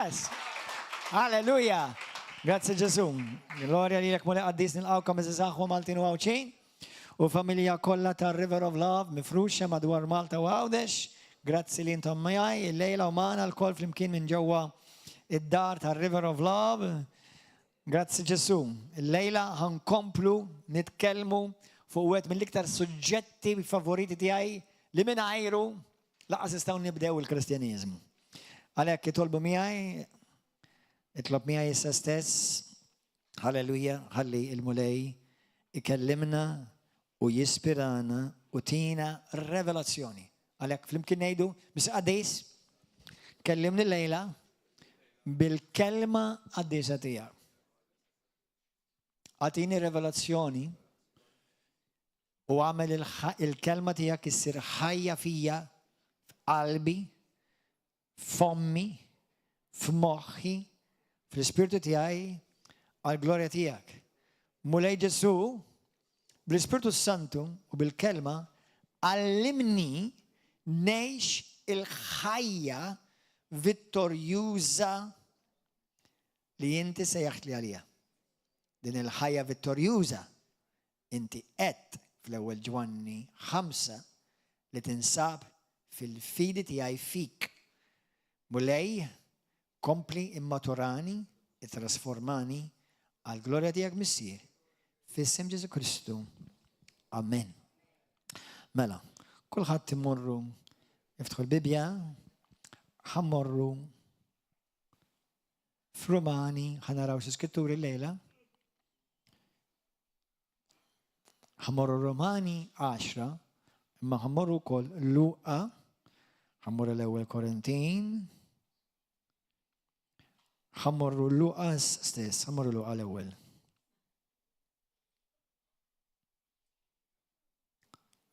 Yes. Alleluja! Grazzi Ġesu. Glorja lilek Mulej qaddis nilqgħukom għeżież aħwa Maltin u Għawdxin u familja kollha ta' River of Love mifruxa madwar Malta u Għawdex. Grazzi li intom miegħi illejla u magħna lkoll flimkien minn ġewwa id-dar ta' River of Love. Grazzi Ġesu. Illejla ħankomplu nitkellmu fuq wieħed mill-iktar suġġetti favoriti tiegħi li mingħajru Lanqas nistgħu nibdew il-Kristjaniżmu. Għalhekk itolbu miegħi, itlob miegħi issa stess, halleluja, ħalli il-Mulej ikellimna u jispirana u tina revelazzjoni. Għalhekk flimkien ngħidu, Miss Qaddis, kellimni lejla bil-kelma qaddisa tiegħek. Agħtini revelazzjoni u għamel il-kelma tiegħek issir ħajja fija, f'qalbi, f'fommi, f'moħħi, fl-ispirtu tiegħi, għall-glorja tiegħek. Mulej Ġesù, bl-Ispirtu Santu u bil-kelma, għallimni ngħix il-ħajja vittorjuża li inti sejjaħtli għaliha. Din il-ħajja vittorjuża inti għedt fl-ewwel Ġwanni 5 li tinsab fil-fidi tiegħi fik. Mulej, kompli immaturani, ittrasformani għall-glorja tiegħek Missier, f'isem Ġesù Kristu. Amen. Mela, kulħadd imorru iftħu l-Bibbja, ħammorru F'Rumani ħa naraw xi skritturi llejla. Ħammorru Romani 10, imma ħammorru wkoll Luqa, ħammorru l-ewwel Korintin, ħammorru Luqas stess, ħammorru Luqa l-ewwel.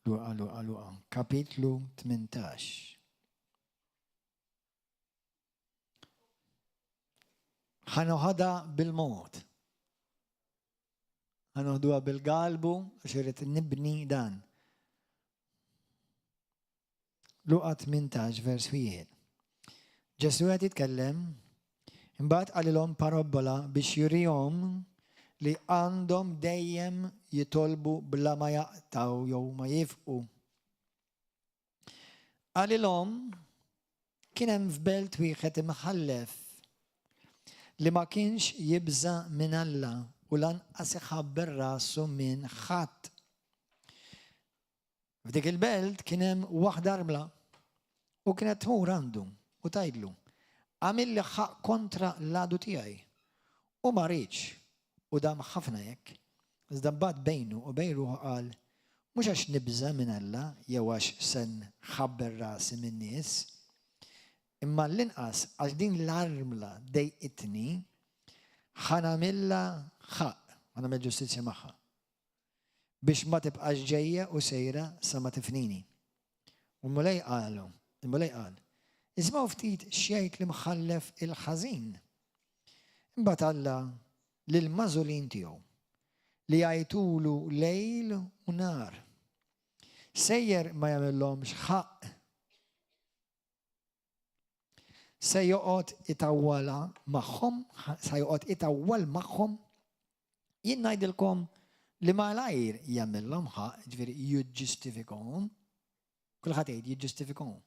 Luqa, Luqa, Luqa, kapitlu 18. Ħa noħodha bil-mod. Ħa noħduha bil-galbu għax irrid nibni dan. Luqa 18 vers 1. Ġesu qed jitkellem, imbagħad qalilhom parabbola biex jurihom li għandhom dejjem jitolbu bla ma jaqtaw jew ma jifqu. Qalilhom, Kien hemm f'belt wieħed imħallef li ma kienx jibża' minn Alla u lanqas iħabber rasu minn ħadd. F'dik il-belt kien hemm waħda armla u kienet tmur għandu u tgħidlu, 'Agħmilli ħaqq kontra l-għadu tiegħi. U ma riedx, u dam ħafna hekk. Iżda mbagħad bejnu u bejn ruħu qal, Mhux għax nibża' minn Alla jew għax se nħabber rasi min-nies, imma għall-inqas għax din l-armla dejqitni, ħa nagħmilha ħaqq, ħa nagħmel ġustizzja magħha, biex ma tibqax ġejja u sejra sa ma tifnini. U l-Mulej qalu, il-Mulej qal, Ismgħu ftit x'jgħid l-imħallef il-ħażin. Imbagħad Alla lill-magħżulin tiegħu, li jgħajtulu lejl u nhar, sejjer ma jagħmillhomx ħaqq. Se joqgħod itawwalha magħhom, se joqgħod itawwal magħhom. Jien ngħidilkom li malajr jagħmilhom ħaqq, ġifieri jiġġustifikahom. Kulħadd jgħid jiġġustifikahom.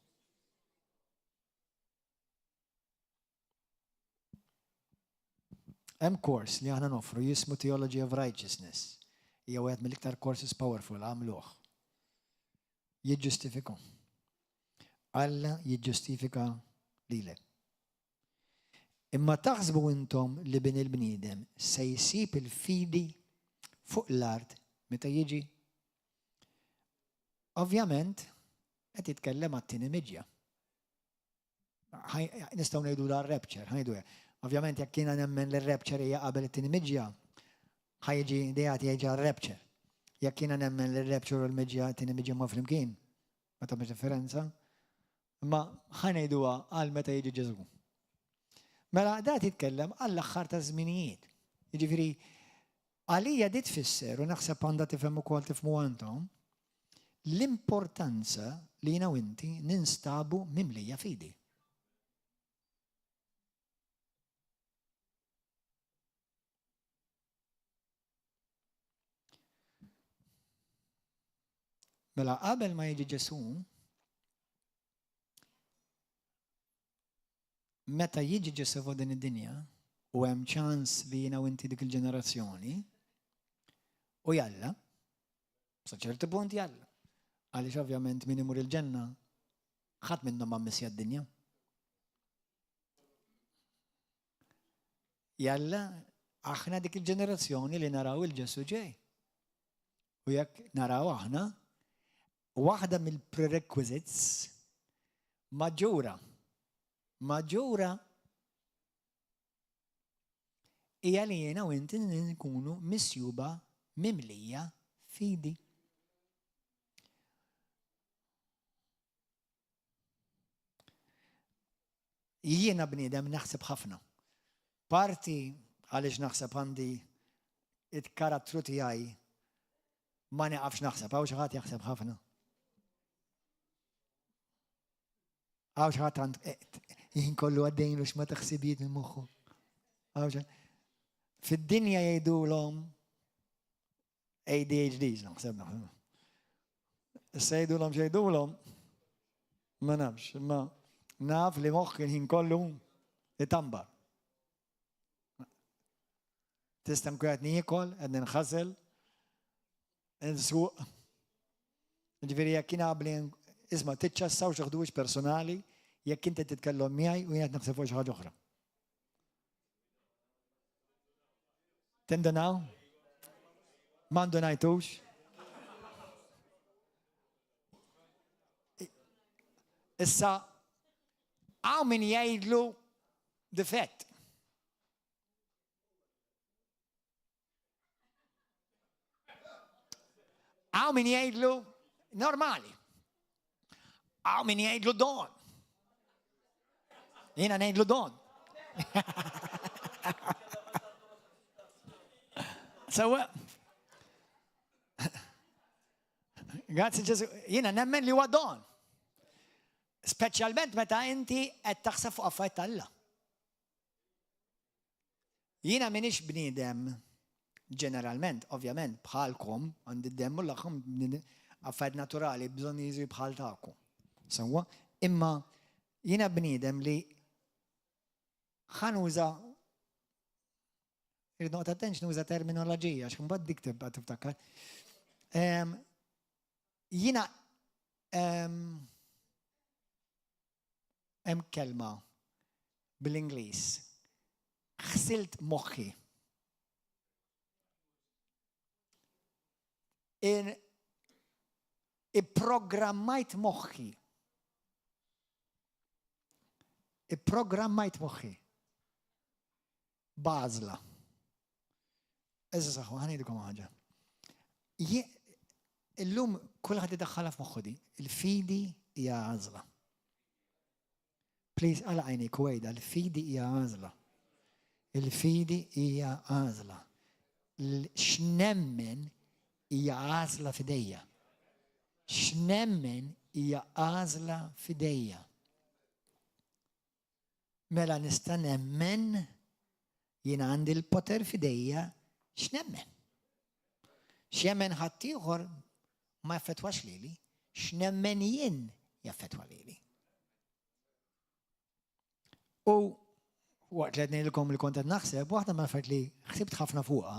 Hemm kors li aħna noffru jismu Theology of Righteousness. Hija wieħed mill-iktar courses powerful għamluh. Jiġġustifiku. Alla jiġġustifika lilek. Imma taħsbu intom li bin il-bniedem se jsib il-fidi fuq l-art meta jiġi? Ovvjament, qed jitkellem għat-tieni miġja. Nistgħu ngħidu la rapture, ħajdu Ovvjament jekk jiena nemmen li r-rapture hija qabel it-tieni miġja, ħajġi idea tiegħi rapture. Jekk jiena nemmen li r-rapture u l-miġja t-tieni miġja ma flimkien, ma tagħmilx differenza. Imma ħa ngħiduha għal meta jiġi Ġesù. Mela da titkellem għall-aħħar ta' żminijiet. Jiġifieri għalija di tfisser u naħseb għandha tifhem ukoll tifhmu għandhom l-importanza li jiena u inti ninstabu mimlija fidi. Mela qabel ma jiġi Ġesù, meta jiġi Ġesù fuq din id-dinja, u hemm ċans li jiena u inti dik il-ġenerazzjoni, u jalla, sa ċertu punt jalla, għaliex ovvjament min imur il-ġenna ħadd minnhom ma mmissja d-dinja. Jalla, aħna dik il-ġenerazzjoni li naraw il-Ġesù ġej. U jekk naraw aħna, waħda mill-prerequisites maġġura, maġġura hija li jiena u inti nkunu misjuba mimlija fidi. Jiena bniedem naħseb ħafna. Parti għaliex naħseb għandi it-karattru tiegħi ma nieqafx naħseb, hawn xi ħadd jaħseb ħafna. Hawn xi ħadd għand eh, jien kollu għaddejn x'ma taħsibijiet minn moħħu. Fid-dinja jgħidulhom ADHDs, naħseb naħseb. Issa jgħidulhom x'jgħidulhom, ma nafx, imma naf li moħħi l-ħin kollu itambar. Tista' nkun qed niekol, qed ninħasel, nsuq. Ġifieri jekk jien qabli isma' tiċċassaw xi personali jekk inti titkellem miegħi u jien qed naħseb fuq xi ħaġa oħra. Tindunaw? Ma ndunajtux? Issa, għaw min jgħidlu difett. Għaw min jgħidlu normali. Għaw min jgħidlu don. Jena ngħidlu don. Sewa. Grazzi Ġesu. Jiena nemmen li huwa don. Speċjalment meta inti qed taħseb fuq affarijiet t'Alla. Jiena m'iniex bniedem ġeneralment, ovvjament, bħalkom, għandi d-demm u l-laħam affarijiet naturali bżonn jiżi bħal tagħkom. Sewwa, imma jiena bniedem li ħa nuża Irrid noqgħod attent nuża terminoloġija għax imbagħad dik tibqa' tiftakar. Jiena Hemm kelma bl-Ingliż. Ħsilt moħħi. In ipprogrammajt moħħi. Ipprogrammajt moħħi. B'għażla. Issa saħħu, ħa ngħidilkom ħaġa. Illum kulħadd idaħħalha f'moħħu di, il-fidi hija għażla. Please, għala għajni kwejda, il-fidi hija għażla. Il-fidi hija għażla. X'nemmen hija għażla fidejja. X'nemmen hija għażla fidejja. Mela nista' nemmen, jiena għandi l-poter f'idejja x'nemmen. X'jemmen ħaddieħor ma jaffettwax lili, x'nemmen jien jaffettwa lili. U waqt li qed ngħidilkom li kont qed naħseb, waħda mill-affarijiet li ħsibt ħafna fuqha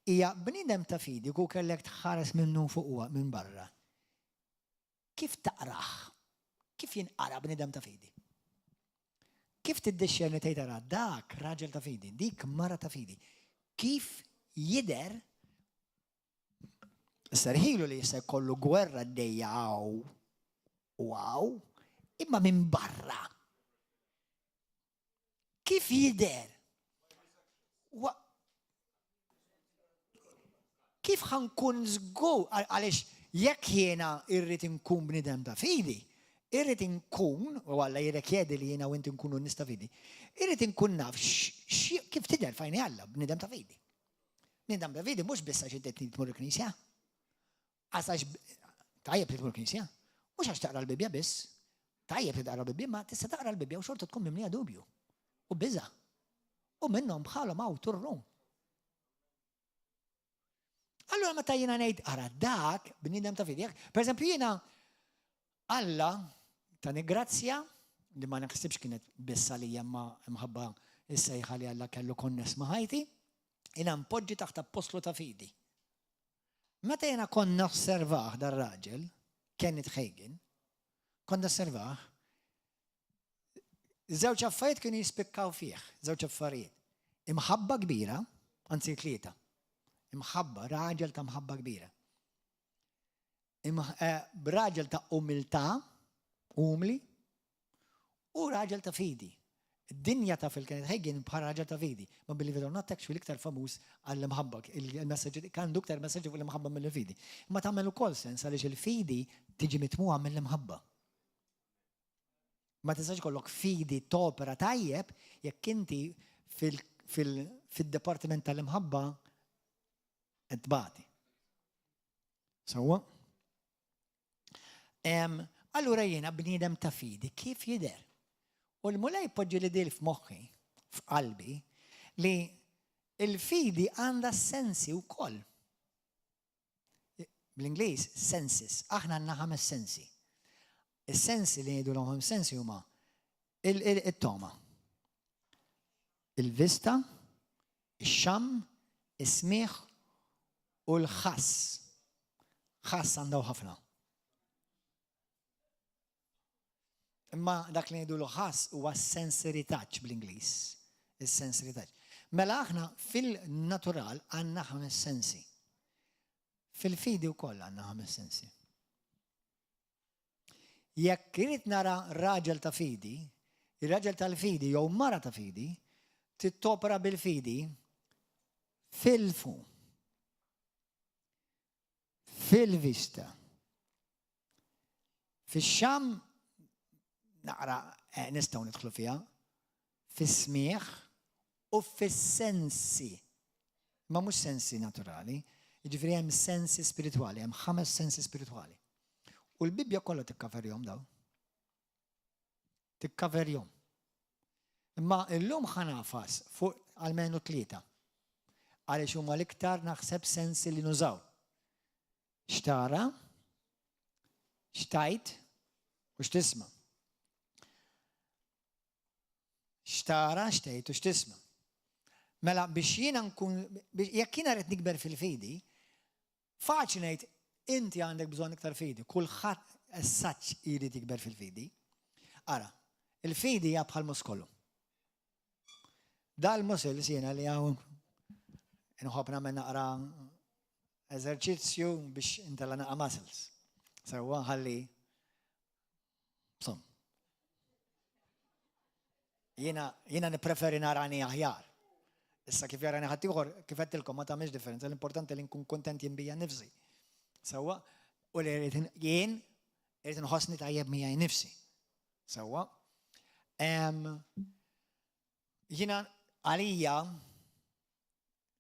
hija bniedem ta' fidi ku kellek tħares minnu fuq minn barra. Kif taqrah? Kif jinqara bniedem ta' fidi? Kif tiddixxerni tgħid ara dak raġel ta' fidi, dik mara ta' fidi? Kif jidher serħilu li jista' jkollu gwerra għaddejja hawn u hawn, imma minn barra. Kif jidher? Kif ħankun żgur għaliex jekk jiena irrid inkun bniedem ta' fidi, irrid inkun, u Alla jirrekjedi li jiena u inti nkunu nies ta' fidi, irrid inkun naf kif tidher f'għajni Alla bniedem ta' fidi. Bniedem ta' fidi mhux biss għax inti tmur il-knisja. Għax tajjeb li tmur knisja, mhux għax taqra l-Bibbja biss. Tajjeb li taqra l-Bibbja, ma tista' taqra l-Bibbja u xorta tkun mimlija dubju u biża'. U minnhom bħalhom hawn turrun. Allura meta jiena ngħid ara dak bniedem ta' fidi. Per eżempju jiena Alla tani grazzja li ma naħsibx kienet biss għalija imma imħabba s-sejħa li Alla kellu konness ma' ħajti, jiena npoġġi taħt appostlu ta' fidi. Meta jiena kont nosservah dar-raġel, Kenneth Hagin, kont nosservah, żewġ affarijiet kienu jispikkaw fih, żewġ affarijiet. Imħabba kbira, anzi tlieta. Imħabba, raġel ta' mħabba kbira. Eh, raġel ta' umiltà, umli, u raġel ta' fidi. Id-dinja taf il-Kenneth Hagin bħala raġel ta' fidi. Ma believe it or not, actually iktar famuż għall-imħabba. Il-messaġġi, għandu iktar messaġġi fuq l-imħabba mill-fidi. Ma tagħmel ukoll sens għaliex il-fidi tiġi mitmuha mill-imħabba. Ma tistax ikollok fidi topera tajjeb jekk inti fil-dipartiment tal-imħabba qed tbati. Sewwa? Allura jiena bniedem ta' fidi kif jidher? U l-Mulej poġġi li dil f'moħħi, f'qalbi, li il-fidi għandha sensi wkoll. Bl-Ingliż, senses. Aħna għandna ħames sensi. Is-sensi li ngħidu l sensi huma il-toma, il-vista, ix-xamm, is-smigħ u l-ħass. Ħass għandaw ħafna. Imma dak li ngħidu l-ħass huwa sensory touch bl-Ingliż. Is-sensory touch. Mela aħna fil-natural għandna ħames sensi. Fil-fidi wkoll għandna ħames sensi. Jekk irid nara raġel ta' fidi, ir-raġel tal-fidi jew mara ta' fidi, tittopra bil-fidi fil-fu, fil-vista. Fix-xam naqra eh, nistgħu nidħlu fiha, fis-smigħ u fis-sensi. Ma mhux sensi naturali, jiġifieri hemm sensi spiritwali, hemm ħames sensi spiritwali. U l-Bibbja kollha tikkaverjhom daw. Tikkaverjhom. Imma illum ħanafas fuq almenu tlieta. Għaliex huma l-iktar naħseb sensi li nużaw. X'tara, x'tajt u x'tisma'. X'tara, x'tgħid u x'tisma'. Mela biex jiena nkun jekk jiena rrid nikber fil-fidi, faċli ngħid inti għandek bżonn iktar fidi, kulħadd as such irid jikber fil-fidi. Ara, il-fidi hija bħal muskolu. Dal-muscles jiena li hawn inħobb nagħmel naqra eżerċizzju biex intella naqa' muscles. Sewwa ħalli Bżonn. Jiena jiena nippreferi narani aħjar. Issa kif jarani ħaddieħor, kif għedtilkom ma tagħmilx differenza, l-importanti li nkun kontent jien bija nnifsi. Sewwa, u li rrid jien irrid inħossni tajjeb miegħi nnifsi. Sewwa. Jiena għalija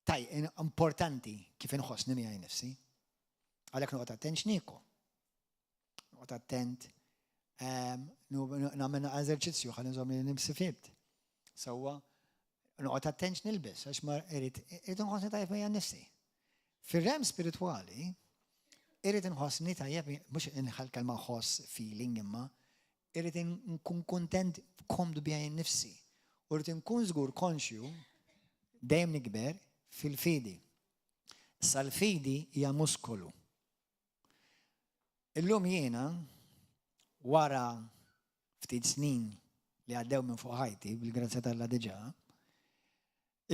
taj importanti kif inħossni miegħi nnifsi. Għalhekk noqgħod attent x'nieku. Noqgħod attent ehm, nagħmel eżerċizzju ħalli nżomm li nibsi fibt. Sewwa noqgħod attent x'nilbes għax ma irid irid inħossni tajjeb miegħi nnifsi. Fir-rem spiritwali irrid inħossni tajjeb mhux inħal kelma ħoss feeling imma irrid nkun kuntent komdu bija nnifsi. U rrid inkun żgur konxju dejjem nikber fil-fidi. Issa l-fidi hija muskolu. Illum jiena, wara ftit snin li għaddew minn fuq ħajti, bil-grazzja t'Alla diġà,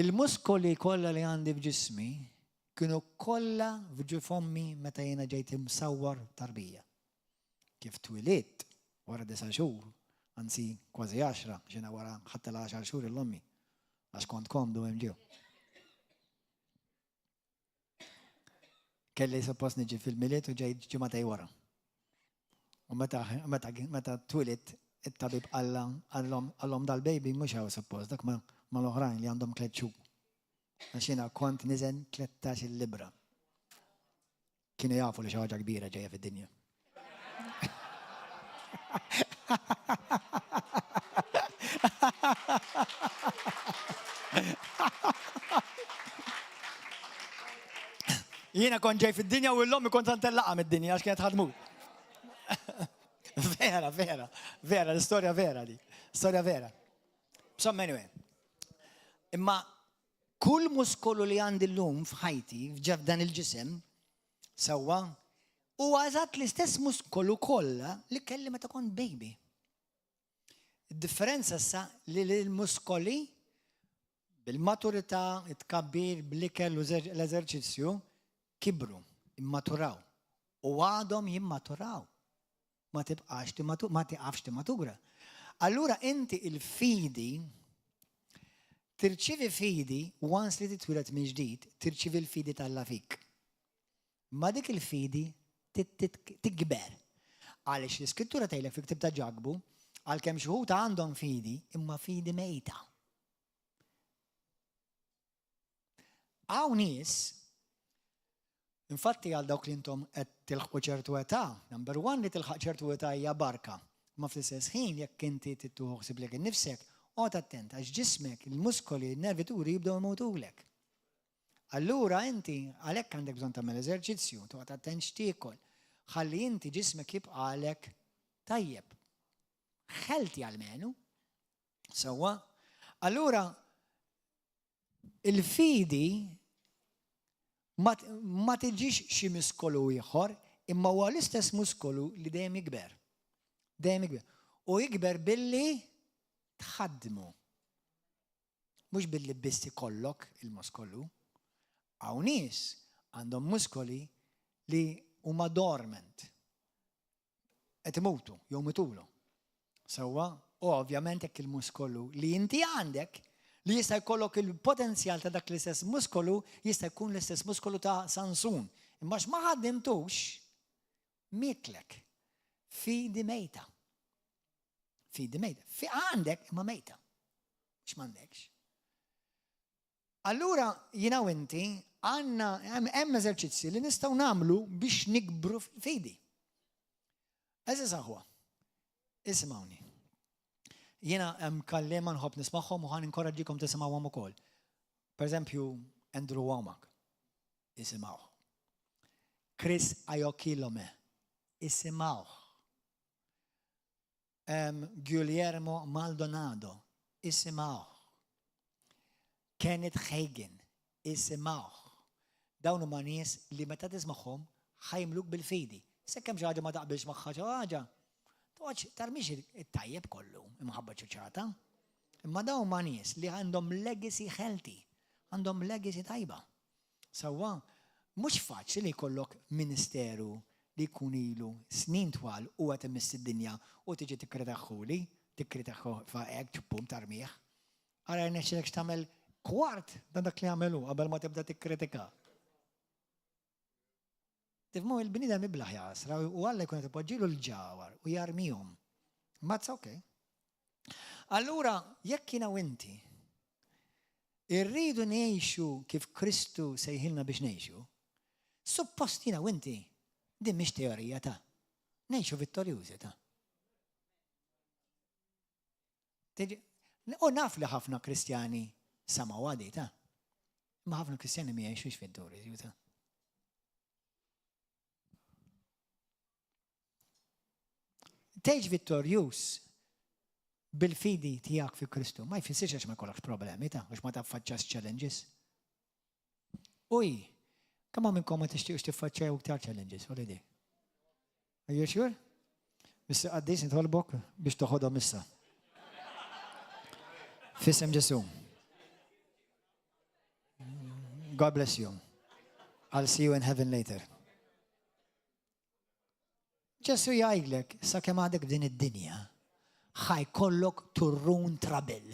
il-muskoli kollha li għandi f'ġismi kienu kollha f'ġuf ommi meta jiena ġejt imsawwar tarbija. Kif twilidt wara disa' xhur, anzi kważi għaxra, għax jiena wara ħadtilha għaxar xhur 'il ommi, għax kont komdu hemm ġew. Kelli suppost niġi fil-Milied u ġejt ġimagħtej wara. U meta meta meta twilit it-tabib qalla qallhom qallhom dal-baby mhux hawn suppost dak ma mal-oħrajn li għandhom tliet xhur. Għax jiena kont niżen 13-il libra. Kienu jafu li xi ħaġa kbira ġejja fid-dinja. Jiena kont ġej fid-dinja u l-ommi kont antellaqa mid-dinja għax kienet ħadmu. Vera, vera, vera, l-istorja vera di. Storja vera. Insomma, anyway. Imma kull muskolu li għandi l-lum f'ħajti, f'dan il-ġisem, sewwa, huwa eżatt l-istess muskolu kollha li kelli meta kont baby. Id-differenza issa li l-muskoli bil-maturità, it-tkabbir, bl-ikel u l-eżerċizzju kibru, immaturaw u għadhom jimmaturaw. Ma tibqax ma tiqafx timmatura. Allura inti il-fidi tirċivi fidi once li titwieled minn ġdid, tirċivi l-fidi t'Alla fik. Ma dik il-fidi tikber. Għaliex l-Iskrittura tgħidlek fil-ktieb ta' Ġakbu, għalkemm xi wħud għandhom fidi, imma fidi mejta. Hawn nies, infatti għal dawk li intom qed tilħqu ċertu età, number one li tilħaq ċertu età hija barka. Ma fl-istess ħin jekk inti tittuħu ħsieb lilek innifsek, oqgħod attent għax ġismek, il-muskoli, il-nervituri jibdew imutulek. Allura inti għalhekk għandek bżonn tagħmel eżerċizzju, toqgħod attent x'tiekol, ħalli inti ġismek jibqalek tajjeb. Healthy almenu. Sewwa? Allura il-fidi ma, ma tiġix xi muskolu ieħor, imma huwa l-istess muskolu li dejjem jikber. Dejjem jikber. U jikber billi tħaddmu. Mhux billi biss ikollok il-muskolu. Hawn nies għandhom muskoli li huma dormant. Qed imutu jew mitulu. Sewwa, u ovvjament jekk il-muskolu li inti għandek li jista' jkollok il-potenzjal ta' dak l-istess muskolu jista' jkun l-istess muskolu ta' Sansun. Imma x'ma ħaddimtux mietlek. Fidi mejta. Fidi mejta. Fi għandek imma mejta. Mhux m'għandekx. Allura jiena u inti għandna hemm eżerċizzji li nistgħu nagħmlu biex nikbru fil-fidi. Eżis aħwa, isimgħuni. Jiena hemm kallema nħobb nismagħhom u ħan inkoraġġikom tisimgħuhom ukoll. Per eżempju, Andrew Womack, isimgħuh. Chris Ayokilome, isimgħuh. Guillermo Maldonado, isimgħuh. Kenneth Hagin, isimgħuh. Dawn huma nies li meta tismagħhom ħa jimluk bil-fidi. Sakemm xi ħaġa ma taqbilx magħha xi ħaġa, toqgħodx tarmix it-tajjeb kollu imħabba ċuċata. Imma dawn huma nies li għandhom legacy healthy, għandhom legacy tajba. Sewwa, mhux faċli li jkollok ministeru li jkun ilu snin twal u qed imiss id-dinja u tiġi tikkritahhuli, tikkritah hekk ċpum tarmih. Ara jirnexxilekx tagħmel kwart ta' dak li għamel hu qabel ma tibda tikkritika. Tifhmu, il-bniedem iblah jasra u Alla jkun qed ipoġġilu l-ġawhar u jarmihom. Ma it's okay. Allura, jekk jiena u inti irridu ngħixu kif Kristu sejħilna biex ngħixu, suppost jiena u inti din mhix teorija ta' ngħixu vittorjużi ta' U naf li ħafna Kristjani samgħu għadi ta' imma ħafna Kristjani ma jgħixux fid-duri ta' Tgħix vittorjuż bil-fidi tiegħek fi Kristu ma jfissirx għax ma jkollokx problemi ta' għax ma taffaċċax challenges. Uj, kemm minnkom ma tixtiequx tiffaċċjaw iktar challenges, u li Are you sure? Mr. Qaddis nitolbok biex toħodhom issa. Fisem Ġesu. God bless you. I'll see you in heaven later. Ġesu jgħidlek sakemm għadek f'din id-dinja ħajkollok turrun trabil.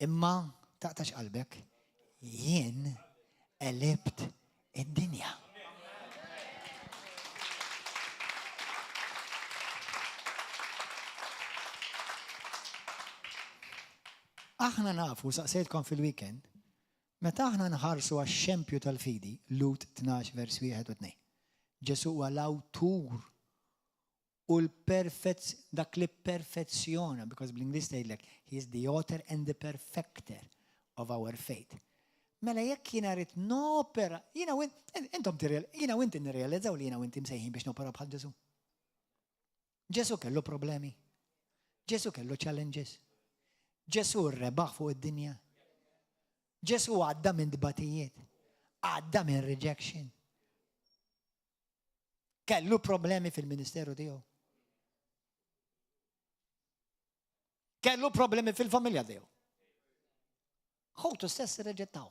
Imma taqtax qalbek, jien għelibt id-dinja. Aħna nafu, saqsejtkom fil-weekend, meta aħna nħarsu għax-xempju tal-fidi, Lut 12 vers 1 u 2. Ġesu huwa l-awtur u l-perfezz dak li perfezzjona, because bl-Ingliż tgħidlek, he is the author and the perfecter of our faith. Mela jekk jiena rrid nopera, jiena u intom jiena u inti nirrealizzaw li jiena u inti msejħin biex nopera bħal Ġesu. Ġesu kellu problemi. Ġesu kellu challenges. Ġesu rebaħ fuq id-dinja. Ġesu għadda minn dbatijiet, għadda minn rejection. Kellu problemi fil-ministeru tiegħu. Kellu problemi fil-familja tiegħu. Ħutu stess irreġettaw.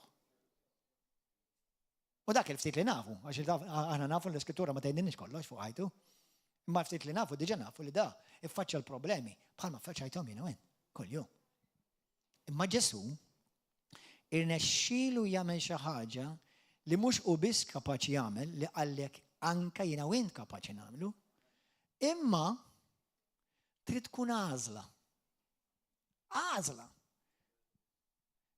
U dak il-ftit li nafu, għax aħna nafu l-iskrittura ma tgħidilniex kollox fuq ħajtu. Imma ftit li nafu diġà nafu li da iffaċċja l-problemi bħalma faċċajthom jiena kuljum. Imma Ġesù irnexxielu jagħmel xi ħaġa li mhux hu biss kapaċi jagħmel li qallek anka jiena u int kapaċi nagħmlu. Imma trid tkun għażla. Għażla.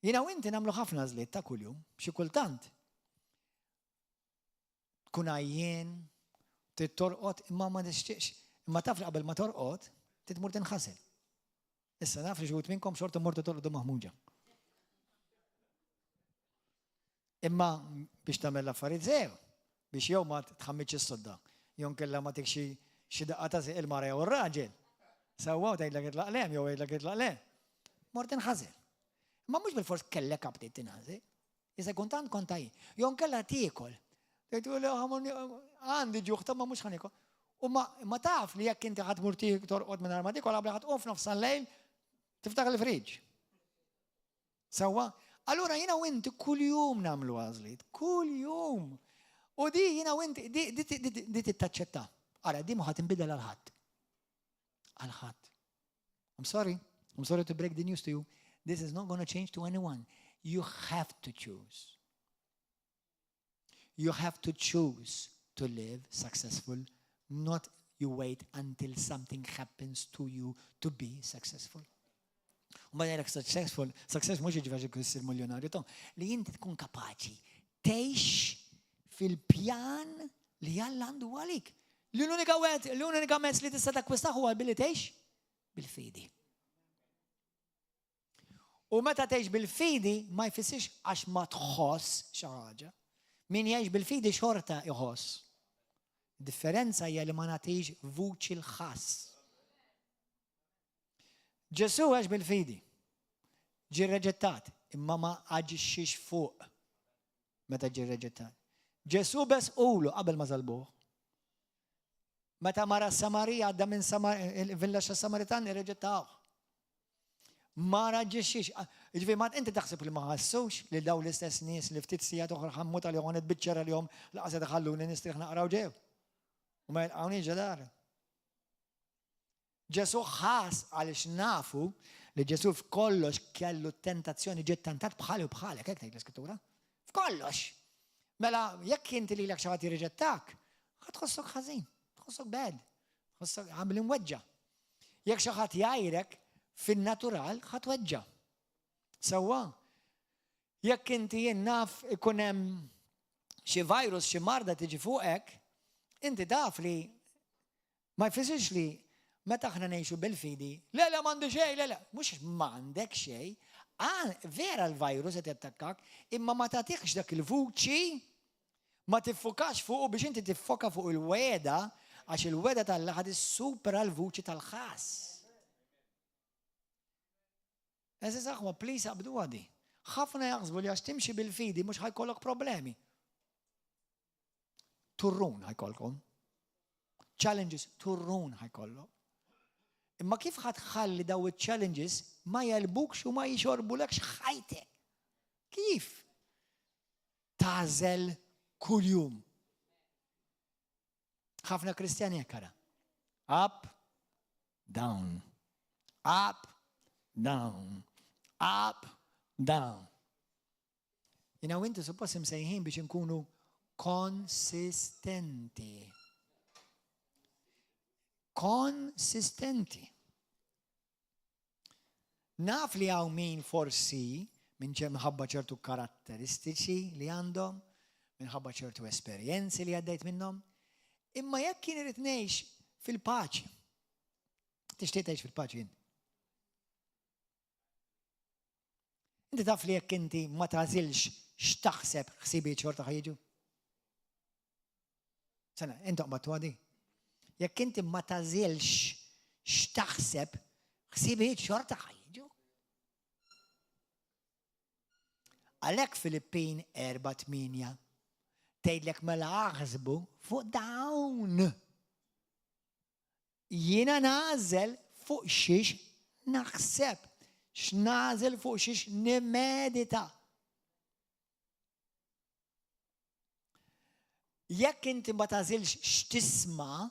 Jiena u inti nagħmlu ħafna għażliet ta' kuljum, xi kultant. Tkun għajjien, trid torqod imma ma tixtieqx. Imma taf li qabel ma torqod, trid tmur tinħasel. Issa naf li xi minnkom xorta mortu torqdu maħmuġa. Imma biex tagħmel l-affarijiet sew, biex jew ma tħammiġx is-sodda, jew nkella ma tikx xi daqqa ta' sieq il-mara jew ir-raġel. Sewwa u tgħidlek itlaq lem jew jgħidlek itlaq le. Mort inħażel. Imma mhux bilfors kellek aptit tinħażel. Jista' jkun tant kont għajjien. Jew nkella tiekol. Għandi ġuħ ta' ma mhux ħa niekol. U ma taf li jekk inti ħa tmur torqod mingħajr ma tiekol qabel ħa tqum f'nofs lejl tiftaħ il-friġġ. Sewwa? Allura jiena u inti kuljum nagħmlu għażliet, kuljum. U di jiena u inti di tittaċċetta. Ara, di ma ħadd inbidel għal ħadd. Għal ħadd. I'm sorry, I'm sorry to break the news to you. This is not going to change to anyone. You have to choose. You have to choose to live successful, not you wait until something happens to you to be successful. U ma jgħidlek successful, success mhux jiġi għax issir miljonarju, to, li inti tkun kapaċi tgħix fil-pjan li Alla għandu għalik. Li l-unika wet, l-unika mezz li tista' takkwistaħ huwa billi tgħix bil-fidi. U meta tgħix bil-fidi ma jfissirx għax ma tħoss xi ħaġa. Min jgħix bil-fidi xorta iħoss. Differenza hija li ma nagħtix vuċi l-ħass. Ġesù għax bil-fidi. Ġie reġettat, imma ma aġixxiex fuq meta ġie reġettat. Ġesù besqulu qabel ma salbuh. Meta mara Samarija għadda minn il-villaġġ ta' Samaritan irreġettawh. Ma raġixxix. Ġifieri ma inti taħseb li ma ħassux li daw l-istess nies li ftit sigħat oħra ħammut għalihom nitbiċċer għalihom laqas qed iħalluni nistrieħ naqraw ġew. U ma jilqgħuni ġedar. Ġesù ħass għaliex nafu li Ġesù f'kollox kellu tentazzjoni ġiet tentat bħali u bħalek, hekk tgħid l-Iskrittura. F'kollox. Mela jekk inti lilek xi ħadd jirriġettak, ħa tħossok ħażin, tħossok bad, tħossok għamil imweġġa. Jekk xi ħadd jgħajrek fin-natural ħa tweġġa. Sewwa, jekk inti jien naf ikun hemm xi virus, xi marda tiġi fuqek, inti taf li Ma jfissirx li meta aħna ngħixu bil-fidi, le le m'għandi xejn, le le, mhux m'għandek xejn, vera l-virus qed jattakkak, imma ma tagħtikx dak il-vuċi, ma tiffukax fuqu biex inti tiffoka fuq il-wegħda, għax il-wegħda t'Alla ħad issupera l-vuċi tal-ħass. Eżiż aħwa, please aqbduha di. Ħafna jaħsbu li għax timxi bil-fidi mhux ħajkollok problemi. Turrun ħajkolkom. Challenges turrun ħajkollok. Imma kif ħatħalli daw il-challenges ma jelbukx u ma jixorbulekx ħajtek? Kif? Tażel kuljum. Ħafna Kristjani hekk ara. Up, down. Up, down. Up, down. Jina u inti suppost imsejħin biex inkunu konsistenti. Konsistenti. Naf li hawn min forsi minn minħabba ċertu karatteristiċi li għandhom, minħabba ċertu esperjenzi li għaddejt minnhom, imma jekk jien irid ngħix Fil-paċi. Tixtieq tgħix fil-paċi int. Inti taf li jekk inti ma tagħżilx x'taħseb ħsibijiet xorta ħa jiġu? Sena, inti qbadtu għadi. Jekk inti ma tagħżilx x'taħseb ħsibijiet xorta ħa jiġu. Għalhekk Filippin 4:8 tgħidlek mela aħsbu fuq dawn. Jiena nagħżel fuq xiex naħseb, x'nagħżel fuq xiex nimmedita. Jekk inti ma tagħżilx x'tisma',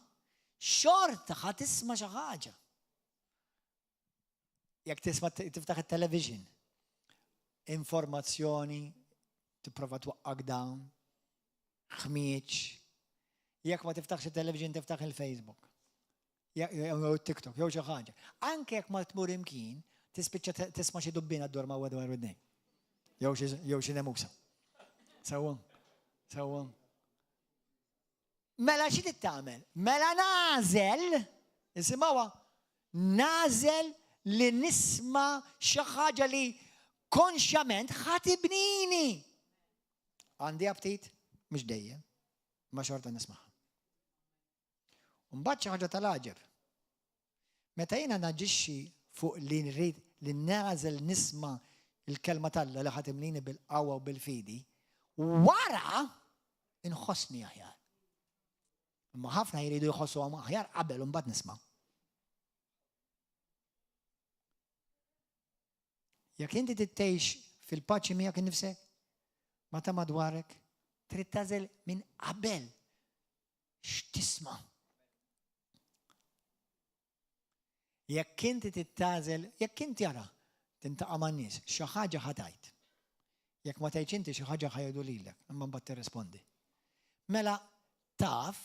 xorta ħa tisma' xi ħaġa. Jekk tisma' tiftaħ it-television, informazzjoni tipprova twaqqak down, ħmieġ. Jekk ma tiftaħx it-television tiftaħ il-Facebook. Jew TikTok, jew xi ħaġa. Anke jekk ma tmur imkien, tispiċċa tisma' xi dubbina ddur ma' madwar widnejk. Jew xi nemusa. Sewwa. Sewwa. Mela xi trid tagħmel? Mela nagħżel, isimgħuha, nagħżel li nisma' xi ħaġa li konxjament ħa tibnini. Għandi aptit? Mhux dejjem, ma xorta nismagħha. Mbagħad xi ħaġa tal-għaġeb. Meta jiena naġixxi fuq li nrid li nagħżel nisma' l-kelma t'Alla li ħa timlini bil-qawwa u bil-fidi, wara inħossni aħjar. Imma ħafna jridu jħossuhom aħjar qabel u mbagħad nisma'. Jekk inti trid tgħix fil-paċi miegħek innifsek, ma' ta' madwarek, trid tagħżel minn qabel x'tisma'. Jekk inti trid tagħżel, jekk inti ara, tintaqa' man-nies, xi ħaġa ħa tgħid. Jekk ma tgħidx inti xi ħaġa ħa jgħidu lilek, imma mbagħad tirrispondi. Mela taf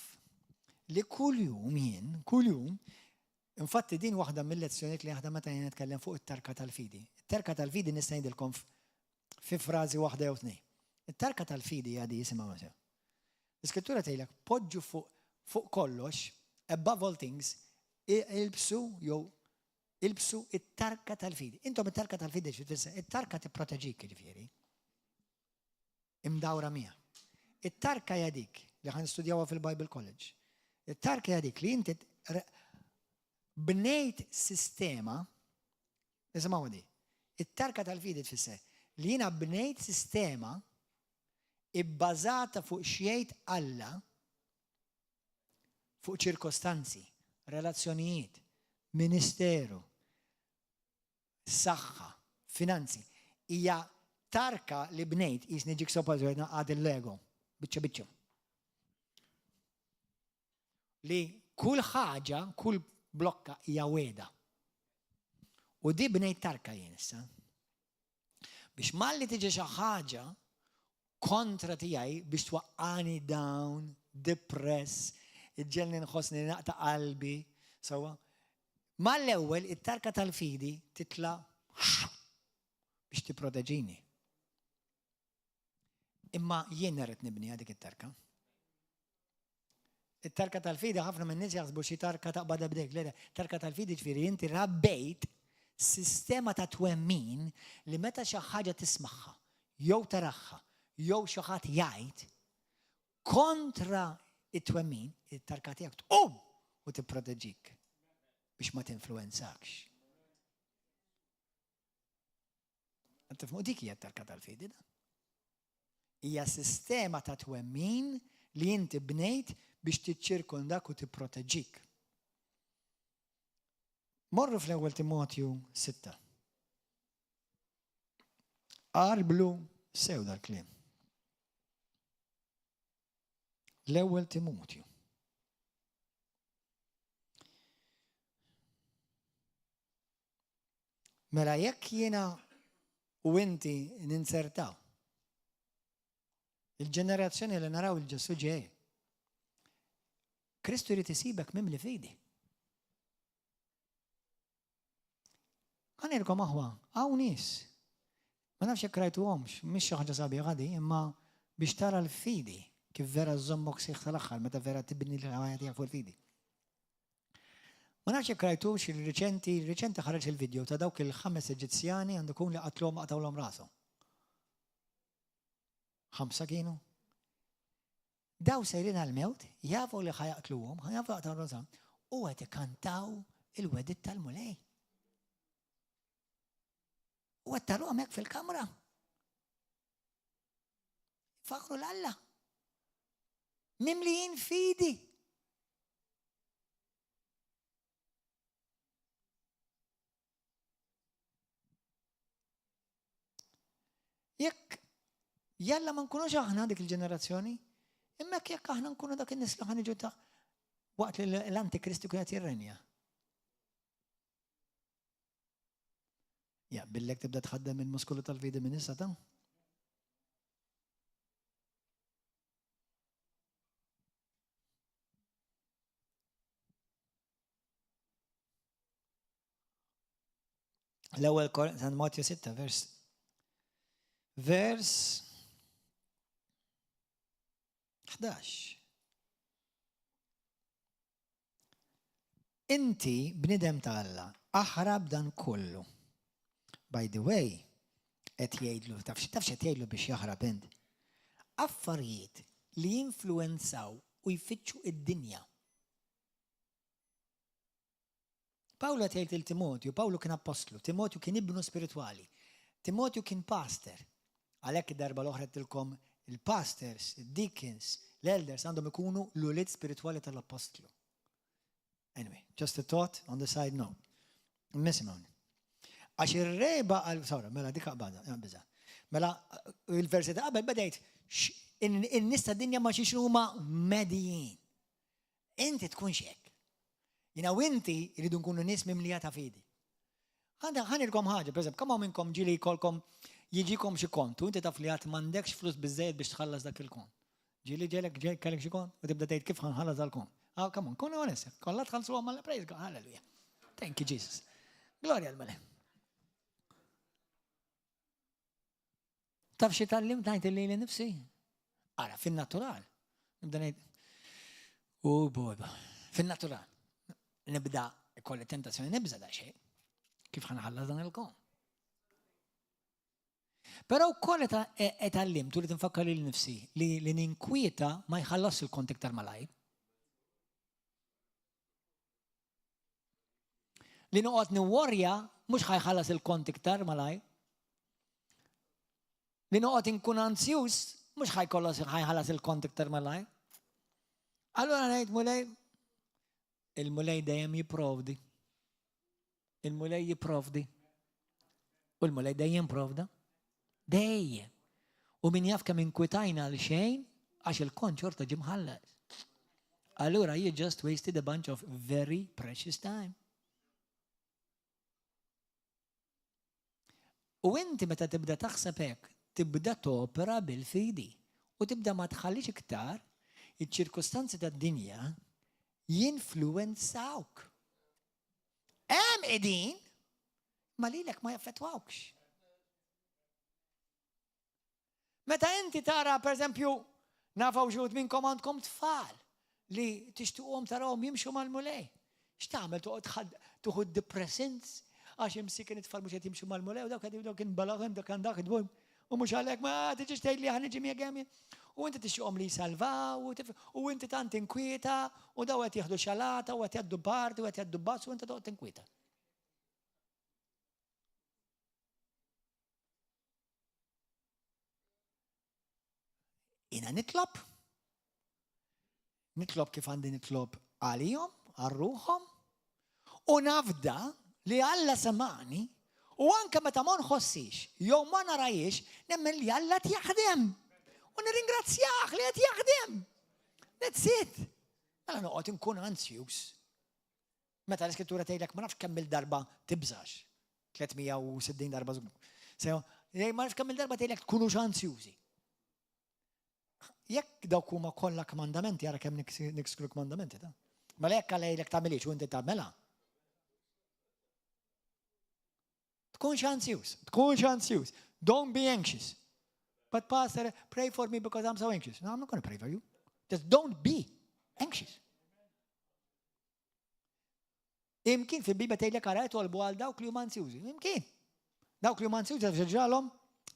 li kuljum jien, kuljum, infatti din waħda mill-lezzjonijiet li aħna meta jien nitkellem fuq it-tarka tal-fidi. It-tarka tal-fidi nista' ngħidilkom fi frażi waħda jew tnejn. It-tarka tal-fidi hija di jisimgħu sew. L-Iskrittura tgħidlek poġġu fuq fuq kollox, above all things, ilbsu jew ilbsu it-tarka tal-fidi. Intom it-tarka tal-fidi xi tfisser? It-tarka tipproteġik jiġifieri. Imdawra miha. It-tarka hija dik li ħan studjawha fil-Bible College. It-tarka hija dik li inti bnejt sistema, isimgħu di, it-tarka tal-fidi tfisser li jiena bnejt sistema ibbażata fuq x'jgħid Alla fuq ċirkostanzi, relazzjonijiet, ministeru, saħħa, finanzi. Hija tarka li bnejt jisni jigsaw puzzle għad il-Lego, biċċa biċċa. Li kull ħaġa, kull blokka hija wegħda. U di bnejt tarka jien issa. Biex malli tiġi xi ħaġa kontra tiegħi biex twaqqani down, depress, iġġelni nħossni naqta' qalbi, sewwa. Mal-ewwel it-tarka tal-fidi titla' biex tipproteġini. Imma jien rrid nibniha dik it-tarka. It-tarka tal-fidi ħafna minn nies jaħsbu xi tarka taqbadha b'dejk. Le, tarka tal-fidi ġifieri inti rabbejt sistema ta' twemmin li meta xi ħaġa tismagħha, jew taraha, jew xi ħadd jgħid kontra it-twemmin, it-tarka tiegħek tqum u tipproteġik biex ma tinfluwenzakx. Tifhmu dik hija t-tarka tal-fidi. Hija sistema ta' twemmin li inti bnejt biex tiċċirkondak u tipproteġik. Morru fl-ewwel Timotju 6. Arblu sew dal-kliem. L-ewwel Timotju. Mela jekk jiena u inti ninzertaw il-ġenerazzjoni li naraw il-Ġesu ġej, Kristu jrid isibek mimli fidi. Ħanilkom aħwa, hawn nies. Ma nafx jekk rajtuhomx, mhix xi ħaġa sabiħa di, imma biex tara l-fidi kif vera żommok sieħ tal-aħħar meta vera tibni l-ħajja tiegħek fuq il-fidi. Ma nafx jekk rajtux il-riċenti, riċenti ħareġ il-video ta' dawk il-ħames Eġizzjani għandu kun li qatluhom qatgħulhom rashom. Ħamsa kienu. Daw sejrin għal-mewt, jafu li ħajaqtluhom, ħajafu qatgħu rashom, u qed ikantaw il-wedit tal-Mulej. U qed tarhom hekk fil-kamra. Faħru l-Alla. Mimlijin fidi. Jekk jalla ma nkunux aħna dik il-ġenerazzjoni, imma jekk aħna nkunu dak in-nies li ħaniġu ta' waqt li l-antikristu kien qed jirrenja. Jaqbillek tibda tħaddem il-muskolu tal-fidi minn issa ta' L-ewwel San Matthew 6 vers vers 11. Inti bnidem ta' Alla, aħrab dan kollu. By the way, qed jgħidlu, taf x'qed jgħidlu biex jaħrab int? Affarijiet li jinfluwenzaw u jfittxu id-dinja. Pawlu qed jgħid lil Timotju, Pawlu kien appostlu, Timotju kien ibnu spiritwali, Timotju kien pastor. Għalhekk id-darba l-oħra għedtilkom il-pastors, id-deacons, l-elders għandhom ikunu l-ulied spiritwali tal-appostlu. Anyway, just a thought on the side note. Misimgħuni. Għax ir-reba għal sorry, mela dik qbada, biża. Mela il-versi ta' qabel bedejt in-nies tad-dinja ma xiex huma medijin. Inti tkunx hekk. Jiena u inti rridu nkunu nies mimlija ta' fidi. Ħanilkom ħaġa, per eżempju, kemm minnkom ġieli jkollkom jiġikom xi kont u inti taf li għad m'għandekx flus biżejjed biex tħallas dak il-kont. Ġieli ġelek ġel kellek xi kont u tibda tgħid kif ħanħallas dal-kont. Ah, come on, kunu onest, kollha tħallsu għal praise God, hallelujah. Thank you, Jesus. Gloria l-Mulej. Taf xi tallim ngħid lili nifsi? Ara, fin-natural. Nibda ngħid, u bojba, fin-natural. Nibda ikolli tentazzjoni nibża da xejn. Kif ħanħallas dan il-kon? Però wkoll etgħallimtu li tinfakkar lil nifsi li li ninkwieta ma jħallas il-kont iktar malajr. Li noqgħod niworja mhux ħajħallas il-kont iktar malajr. Li noqgħod inkun anzjuż mhux ħajħallas il-kont iktar malajr. Allura ngħid Mulej, il-Mulej dejjem jipprovdi. Il-Mulej jipprovdi. U l-Mulej dejjem provda. Dejjem. U min jaf kemm inkwitajna għal xejn għax il-kont xorta ġie mħallas. Allura you just wasted a bunch of very precious time. U inti meta tibda taħseb hekk, tibda topera bil-fidi u tibda ma tħallix iktar iċ-ċirkustanzi tad-dinja jinfluwenzawk. Hemm qegħdin, ma lilek ma jaffettwawkx. Meta inti tara, per eżempju, nafaw xi minnkom għandkom tfal li tixtuqhom tarawhom jimxu mal-Mulej. X'tagħmel toqgħod tuħu depressants għax imsiken it-tfal mhux qed jimxu mal-Mulej u dawk qed dawk inbalagħhom dak għandak u mhux għalhekk ma tiġix tgħid li ħa niġi miegħek U inti tixtieqhom li jsalvaw u inti tant tinkwieta u daw qed jieħdu xalata u qed jgħaddu party u qed jgħaddu bass u inti toqgħod tinkwieta. Jina nitlob, nitlob kif għandi nitlob għalihom, għal ruħhom, u nafda li Alla semani u anke meta ma nħossix jew ma narajiex nemmen li Alla qed jaħdem. U nirringrazzjah li qed jaħdem. That's it. Mela noqgħod inkun anzjuż. Meta l-iskrittura tgħidlek ma nafx kemm il-darba tibżax. 360 darba żgur. Sew, ma nafx kemm il-darba tgħidlek tkunux anzjużi. Jekk dawk huma kollha kmandamenti, ara kemm niksru kmandamenti ta'. Mela jekk Alla jgħidlek tagħmilix u inti tagħmilha. Tkunx anzjuż, tkunx anzjuż. Don't be anxious. But pastor, pray for me because I'm so anxious. No, I'm not going to pray for you. Just don't be anxious. Imkien fil-Bibja tgħidlek ara itolbu għal dawk li huma anzjużi. Imkien. Dawk li huma anzjużi taf x'ġralhom?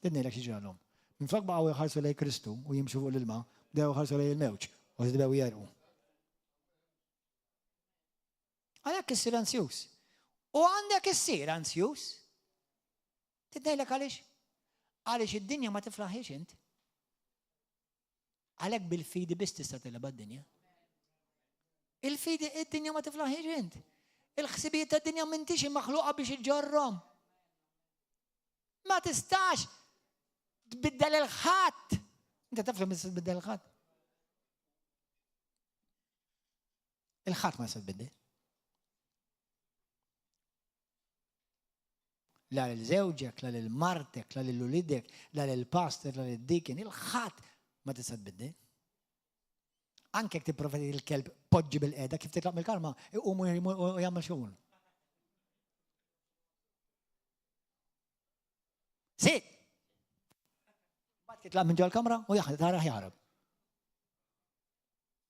Ngħidlek x'ġralhom. Minflok baqgħu jħarsu lejn Kristu u jimxu fuq l-ilma, bdew jħarsu lejn il-mewġ u bdew jerqu. Għalhekk issir anzjuż. U għandek issir anzjuż. Tgħidlek għaliex? Għaliex id-dinja ma tiflaħiex int. Għalhekk bil-fidi biss tista' tileba d-dinja. Il-fidi id-dinja ma tiflaħiex int. Il-ħsibijiet tad-dinja m'intix maħluqa biex iġorrom. Ma tistax tbiddel il-ħadd. Inti taf li ma tistax tbiddel il-ħadd. Il-ħadd ma jista' tbiddel. La lil żewġek, la lil martek, la lil ulidek, la lil pastor, la lil deacon, il-ħadd ma tista' tbiddel. Anke jekk tipprova il-kelb poġġi bil-qeda kif titlaq mill-karma, iqumu u jagħmel xogħol. Sit! Mbagħad titlaq minn ġol-kamra u jaħrab, tara jaħrab.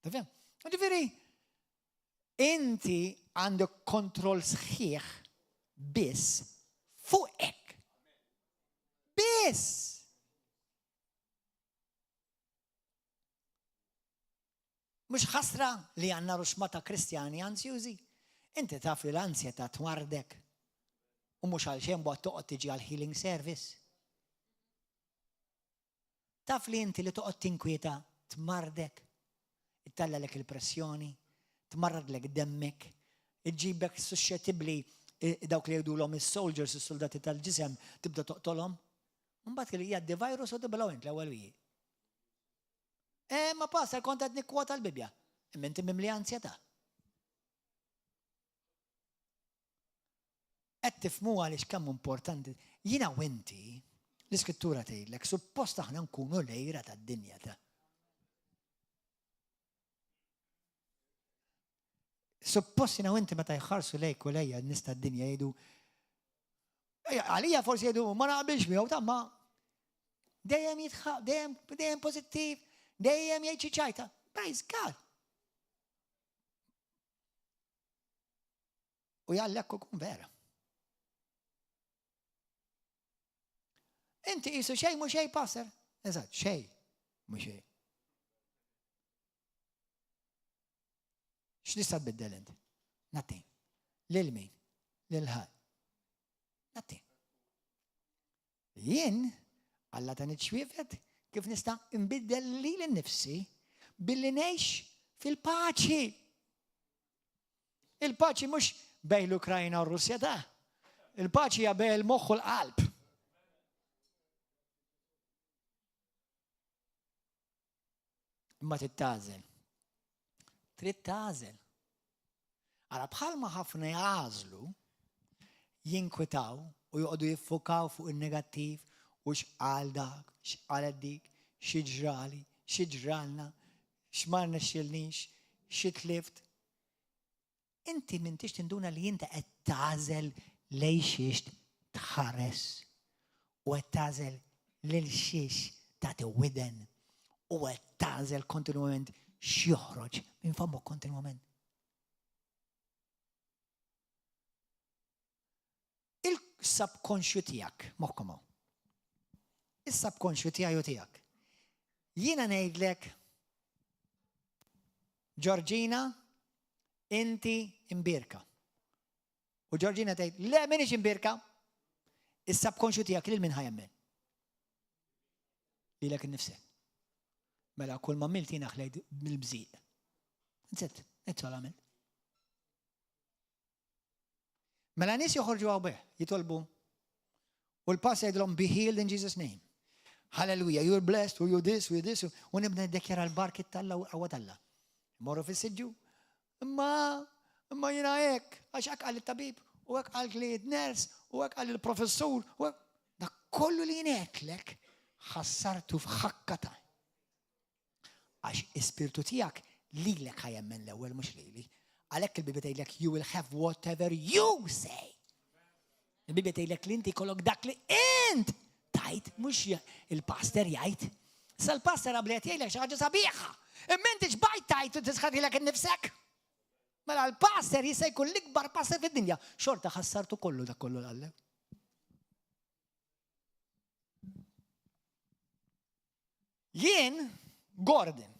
Tifhem? Ġifieri, inti għandek kontroll sħiħ biss fuqek. Biss! Mhux ħasra li għandna ruxma ta' Kristjani anzjużi? Inti taf li l-anzjetà twardek u mhux għal xejn bogħod toqgħod tiġi għal healing service. Taf li inti li toqgħod tinkwieta tmarrdek, ittellgħalek il-pressjoni, tmarradlek demmek, iġġibek suxxetibbli dawk li jgħidulhom is-soldiers, is-suldati tal-ġisem, tibda toqtolhom. Mbagħad li jgħaddi virus u tiblaw int l-ewwel wieħed. Eh, ma pastor kont qed nikkwota l-Bibbja. Imma inti mimli anzjetà. Qed tifhmu għaliex kemm importanti. Jiena u inti, l-iskrittura tgħidlek, suppost aħna nkunu l-għira tad-dinja ta' Suppost jiena u inti meta jħarsu lejk u lejja n-nies tad-dinja jgħidu għalija forsi jgħidu ma naqbilx miegħu ta' ma dejjem jitħaq, dejjem dejjem pożittiv, dejjem jgħid xi ċajta. Praise God. U jalla hekk ikun vera. Inti qisu xejn mhu xejn passer. Eżatt, xejn mhu xejn. X'tista' tbiddel int? Nothing. Lil min? Lil ħadd. Nothing. Jien, Alla tani ċwievet kif nista' nbiddel lili nnifsi billi ngħix fil-paċi. Il-paċi mhux bejn l-Ukrajna u r-Russja ta' il-paċi hija bejn il-moħħ u l-qalb. Imma trid tagħżel. Trid tagħżel. Ara bħalma ħafna jagħżlu jinkwitaw u joqogħdu jiffukaw fuq in-negattiv u x'qal dak, x'qalet dik, xi ġrali, xi ġralna, x'ma rnexxilnix, xi tlift. Inti m'intix tinduna li inti qed tagħżel lejn xiex tħares u qed tagħżel lil xiex tagħti widen u qed tagħżel kontinwament x'joħroġ minn fommok kontinwament. Il-subconscious tiegħek, moħħkom hawn. Is-subconscious tiegħi u tiegħek. Jiena ngħidlek Georgina, inti imbirka. U Georgina tgħid, le minix imbirka. Is-subconscious tiegħek lil min ħajemmen. Lilek innifsek. Mela kull ma għamilt jiena ħlejt mill-bżieq. That's it, that's all għamilt. Mela nies joħorġu għaw bih, jitolbu. U l-pass jgħidlhom be healed in Jesus name. Hallelujah, you're blessed, u you this, u you this, u nibda niddekjara l-barki talla u qawwa talla. Morru fis-siġġu. Imma, imma jiena hekk, għax hekk qal it-tabib, u hekk qal li ners, u hekk qal il-professur, u hekk. Dak kollu li jien għedtlek ħassartu f'ħakka ta' Għax ispirtu tiegħek lilek ħa jemmen l-ewwel mhux lili. Għalhekk il-Bibja tgħidlek you will have whatever you say. Il-Bibja tgħidlek li inti jkollok dak li int tajt mhux il-pastor jgħid. Sa l-pastor qabli qed jgħidlek xi ħaġa sabiħa. Imma inti xbajt tajt u tisħadilek innifsek. Mela l-pastor jista' jkun l-ikbar pastor fid-dinja, xorta ħassartu kollu dak kollu l-għallem. Jien Gordon.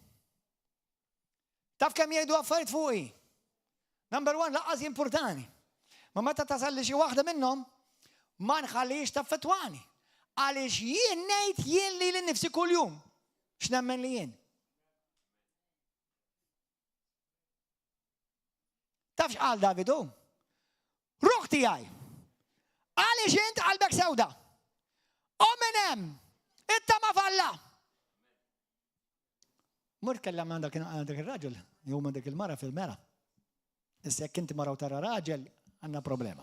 Taf kemm jgħidu affarijiet fuqi? Number one, laqqas jimpurtani. Ma meta tasal li xi waħda minnhom, ma nħallix taffettwani. Għaliex jien ngħid jien li l-nifsi kuljum. X'nemmen li jien? Taf x'qal Davidu? Ruħ tiegħi. Għaliex int qalbek sewda? U minn hemm, it-tama falla. Mur kellem ma' dak ir-raġel, jew ma' dik il-mara fil-mera. Issa jekk inti mara u tara raġel, għandna problema.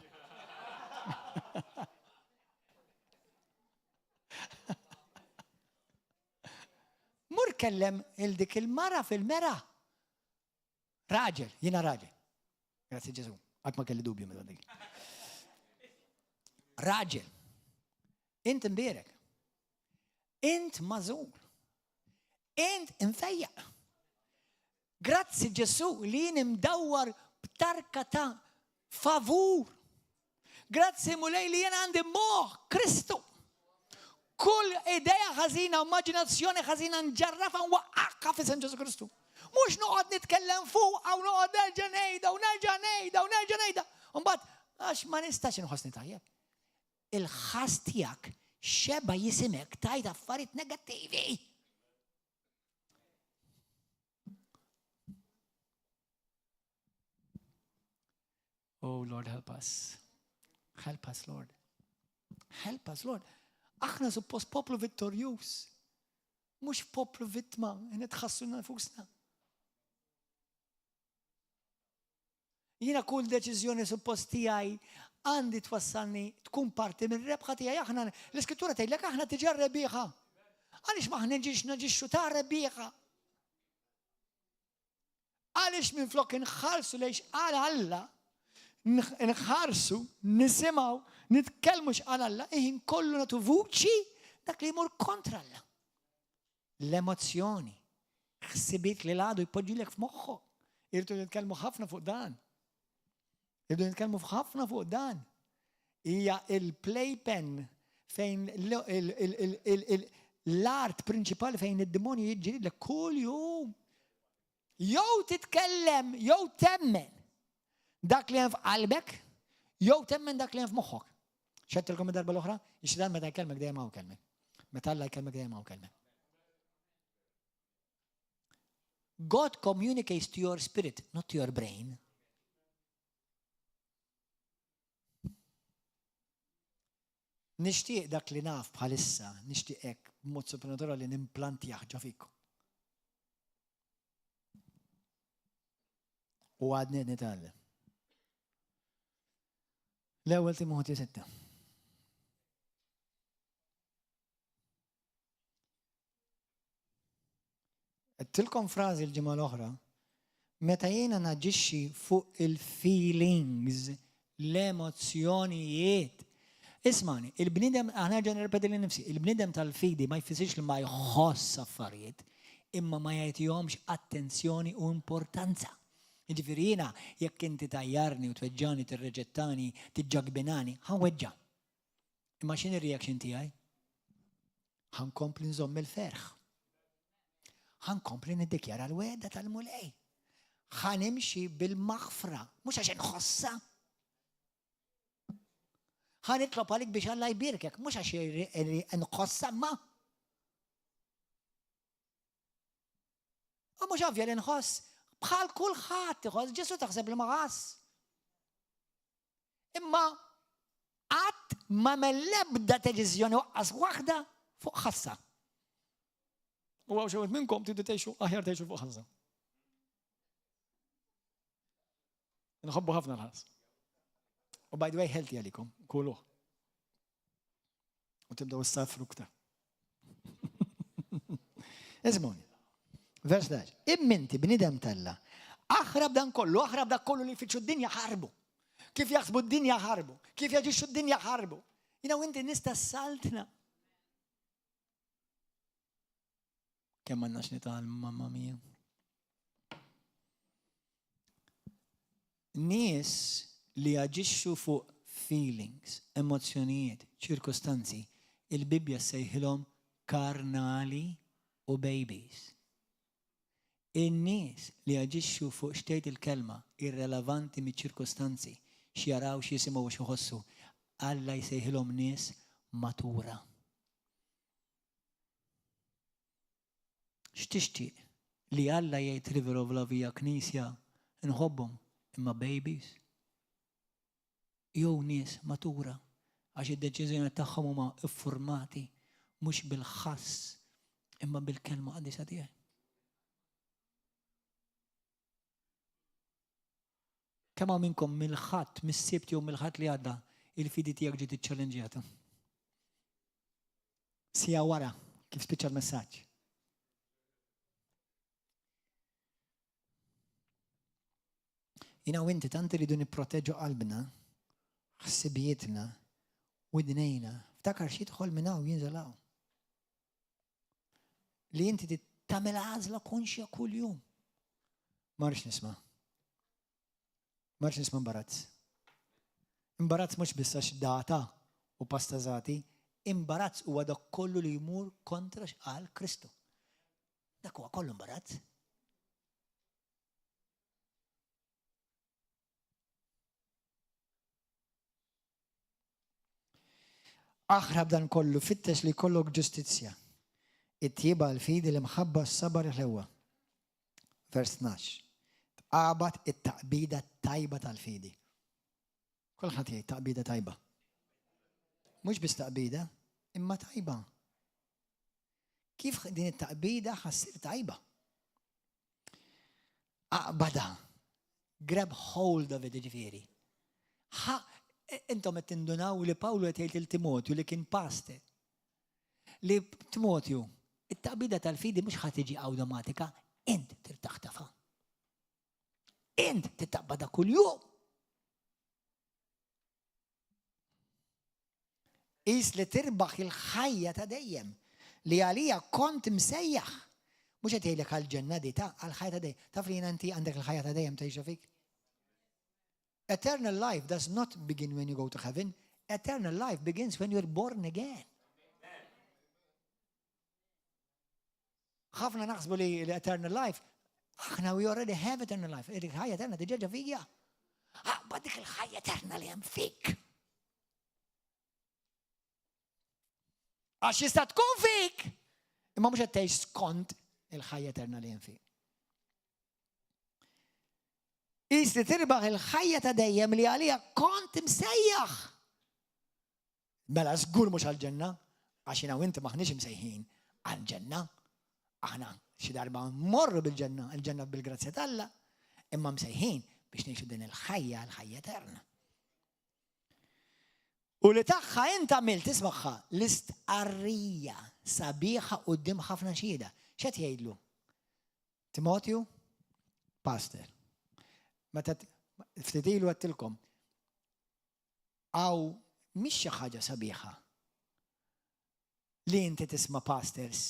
Mur kellem il dik il-mara fil-mera. Raġel, jiena raġel. Grazzi Ġesu, qatt ma kelli dubju meta dik. Raġel, int imbierek. Int mażul. Int imfejjaq. Grazzi Ġesu li jien imdawwar b'tarka ta' favur. Grazzi Mulej li jien għandi moħ Kristu. Kull idea ħażina, immaġinazzjoni ħażina nġarrafha nwaqqagħha f'isem Ġesu Kristu. Mhux noqgħod nitkellem fuqha u noqgħod nerġa' ngħidha u nerġa' ngħidha u nerġa' ngħidha. Mbagħad għax ma nistax inħossni tajjeb. Il-ħass tiegħek xeba jisimek tajt affarijiet negattivi. Oh Lord, help us. Help us, Lord. Help us, Lord. Aħna suppost poplu vittorjuż. Mhux poplu vittma, nitħassu nfusna. Jiena kull deċiżjoni suppost tiegħi għandi twassalni tkun parti mir-rebħa tiegħi. Aħna l-Iskrittura tgħidlek aħna diġà rebbieħa. Għaliex ma ħneġiex naġixxu ta' rebbieħa? Għaliex minflok inħarsu lejn x'qal Alla, nħarsu, nisimgħu, nitkellmu x'qal Alla, iħin kollu nagħtu vuċi dak li jmur kontra Alla. L-emozzjoni, ħsibiet li l-għadu jpoġġilek f'moħħok. Irtu nitkellmu ħafna fuq dan. Irridu nitkellmu ħafna fuq dan. Hija il-playpen fejn l-art prinċipali fejn id-demonju jiġġielidlek kull jum. Jew titkellem, jew temmen dak li hemm f'qalbek, jew temmen dak li hemm f'moħħok. Xettilkom id-darba l-oħra, ix-xitan meta jkellmek dejjem hawn kelmek. Meta Alla jkellmek dejjem hawn kelmek. God communicates to your spirit, not to your brain. Nixtieq dak li naf bħalissa, nixtieq hekk b'mod supernaturali nimplantjah ġo fikom. U għadni nitgħallem. L-ewwel Timotju 6. Għedtilkom frażi l-ġimgħa l-oħra, meta jiena naġixxi fuq il-feelings, l-emozzjonijiet. Ismani, il-bniedem, aħna ġen nirrepeti li nifsi, il-bniedem tal-fidi ma jfissirx li ma jħoss affarijiet, imma ma jagħtihomx attenzjoni u importanza. Jiġifieri jiena jekk inti tajjarni u tweġġani, tirreġettani, tiġġagbinani, ħanweġġa'. Imma x'inhi r-reaction tiegħi? Ħa nkompli nżomm il-ferħ. Ħa nkompli niddikjara l-wegħda tal-Mulej. Ħa nimxi bil-maħfra, mhux għax inħossha. Ħa nitlob għalik biex Alla jbierkek, mhux għax nħossha ma. U mhux ovvja li nħoss bħal kulħadd iħoss, Ġesu taħseb li ma ħass. Imma qatt ma l-ebda deċiżjoni waqqas waħda fuq ħassa. U għaw xewet minnkom tridu tgħixu aħjar tgħixu fuq ħassa. Nħobbu ħafna l-ħass. U by the way, healthy għalikom, kuluh. U tibdaw s-safru ktar. Ismuni, vers 11. Imminti bnidem tella. Aħrab dan kollu, aħrab dak kollu li jfittxu d-dinja ħarbu. Kif jaħsbu d-dinja ħarbu, kif jaġixxu d-dinja ħarbu. Jina u inti nista saltna. Kemm għandna x'nitgħallmu, mamma mia. Nies li jaġixxu fuq feelings, emozzjonijiet, ċirkustanzi, il-Bibbja ssejħilhom karnali u babies. In-nies li jaġixxu fuq x'tgħid il-Kelma, irrelevanti miċ-ċirkustanzi, x'jaraw, x'jisimgħu u x'iħossu, Alla jsejħilhom nies matura. X'tixtieq? Li Alla jgħid River of Love hija knisja nħobbhom imma babies? Jew nies matura għax id-deċiżjonijiet tagħhom huma ffurmati mhux bil-ħass imma bil-kelma qaddisa tiegħi. Kemm hawn minnkom mill-Ħadd, mis-Sibt jew mill-Ħadd li għadda, il-fidi tiegħek ġiet iċċellenġjata? Sija wara kif spiċċa l-messaġġ. Jina u inti tant iridu nipproteġu qalbna, ħsibijietna, widnejna, ftakar x'jidħol minn hawn jinżel hawn. Li inti tagħmel għażla konxja kuljum. Ma rridx nisma'. Ma rridx nisma' imbarazz. Imbarazz mhux biss għax data u pastażati, imbarazz huwa dak kollu li jmur kontra x'qal Kristu. Dak huwa kollu imbarazz. Aħrab dan kollu, fittex li jkollok ġustizzja. It-tjieba, l-fidi, l-imħabba, s-sabar, il-ħlewwa. Vers 12. Tqabad it-taqbida tajba tal-fidi. Kulħadd jgħid taqbida tajba. Mhux biss taqbida, imma tajba. Kif din it-taqbida ħassir tajba? Aqbada. Grab hold of it, ġifieri. Intom qed tindunaw li Pawlu qed jgħid lil Timotju li kien pastor. Li Timotju, it-taqbida tal-fidi mhux ħa tiġi awtomatika, int trid taħtafa. Int trid taqbadha kuljum. Qis li tirbaħ il-ħajja ta' dejjem li għaliha kont msejjaħ. Mhux qed jgħidlek għall-ġenna di ta' għall-ħajja ta' dejjem. Taf li jiena inti għandek il-ħajja ta' dejjem tgħixha fik? Eternal life does not begin when you go to heaven. Eternal life begins when you're born again. Ħafna naħsbu li l-eternal life, aħna we already have eternal life. Il-ħajja eterna diġà ġa fija. Aqbad dik il-ħajja eterna li hemm fik. Għax jista' tkun fik, imma mhux qed tgħix skont il-ħajja eterna li hemm fik. Qis li tirbaħ il-ħajja ta' dejjem li għaliha kont imsejjaħ. Mela żgur mhux għall-ġenna, għax jiena u inti m'aħniex imsejħin għall-ġenna. Aħna xi darba mmorru bil-ġenna, il-ġenna bil-grazzja t'Alla, imma msejħin biex ngħixu din il-ħajja, l-ħajja eterna. U li tagħha int għamilt ismagħha l-istqarrija sabiħa quddiem ħafna xhieda. X'qed jgħidlu? Timotju, pastor. Meta ftit ilu għedtilkom, Hawn mhix xi ħaġa sabiħa li inti tisma' pastors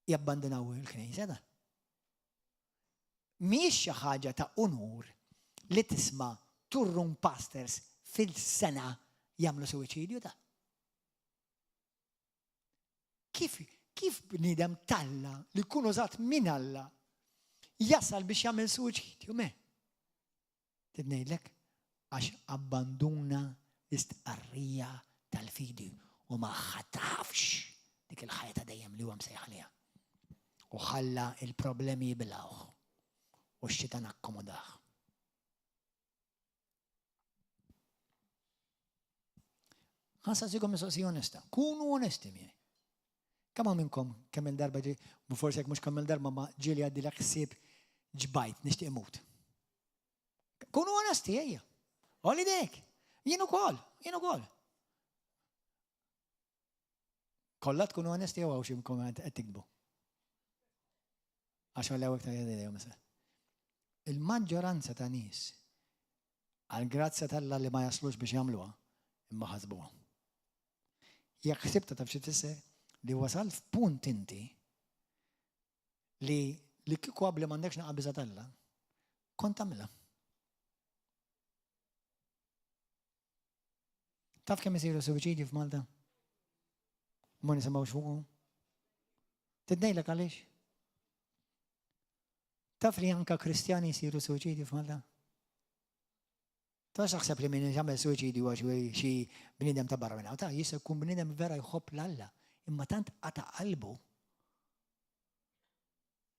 jabbandunaw il-knisja da. Mhix xi ħaġa ta' unur li tisma' turrun pastors fil-sena jagħmlu suwiċidju da. Kif, kif bniedem t'Alla li jkun użat minn Alla jasal biex jagħmel suwiċidju me? Trid ngħidlek? Għax abbanduna l-istqarrija tal-fidi u ma ħatafx dik il-ħajja ta' dejjem li huwa msejjaħ għaliha. U ħalla il-problemi jibilgħuh u x-xitan akkomodah. Ħa nsaqsikom mistoqsija onesta. Kunu onesti miegħi. Kemm hawn minnkom kemm il-darba ġi, forsi jekk mhux kemm il-darba ma ġieli għaddilek ħsieb ġbajt nixtieq imut. Kunu onesti ejja. Għoli dek. Jien ukoll, jien ukoll. Kollha tkunu onesti jew hawn xi qed tikdbu. Għax għallew iktar jedejhom issa. Il-maġġoranza ta' nies għall-grazzja t'Alla li ma jaslux biex jagħmluha, imma ħasbuha. Jekk ħsibtha taf xi tfisser? Li wasalt f'punt inti li li kieku qabli m'għandekx naqa' biża' t'Alla, kont tagħmilha. Taf kemm isiru suwiċidji f'Malta? Ma nisimgħux fuqhom. Tidnejlek għaliex? Taf li anka Kristjani jsiru suwiċidji f'Malta? Taf taħseb li min jagħmel suwiċidju għax xi bniedem ta' barra minn hawn, ta' jista' jkun bniedem vera jħobb l-Alla, imma tant qata' qalbu.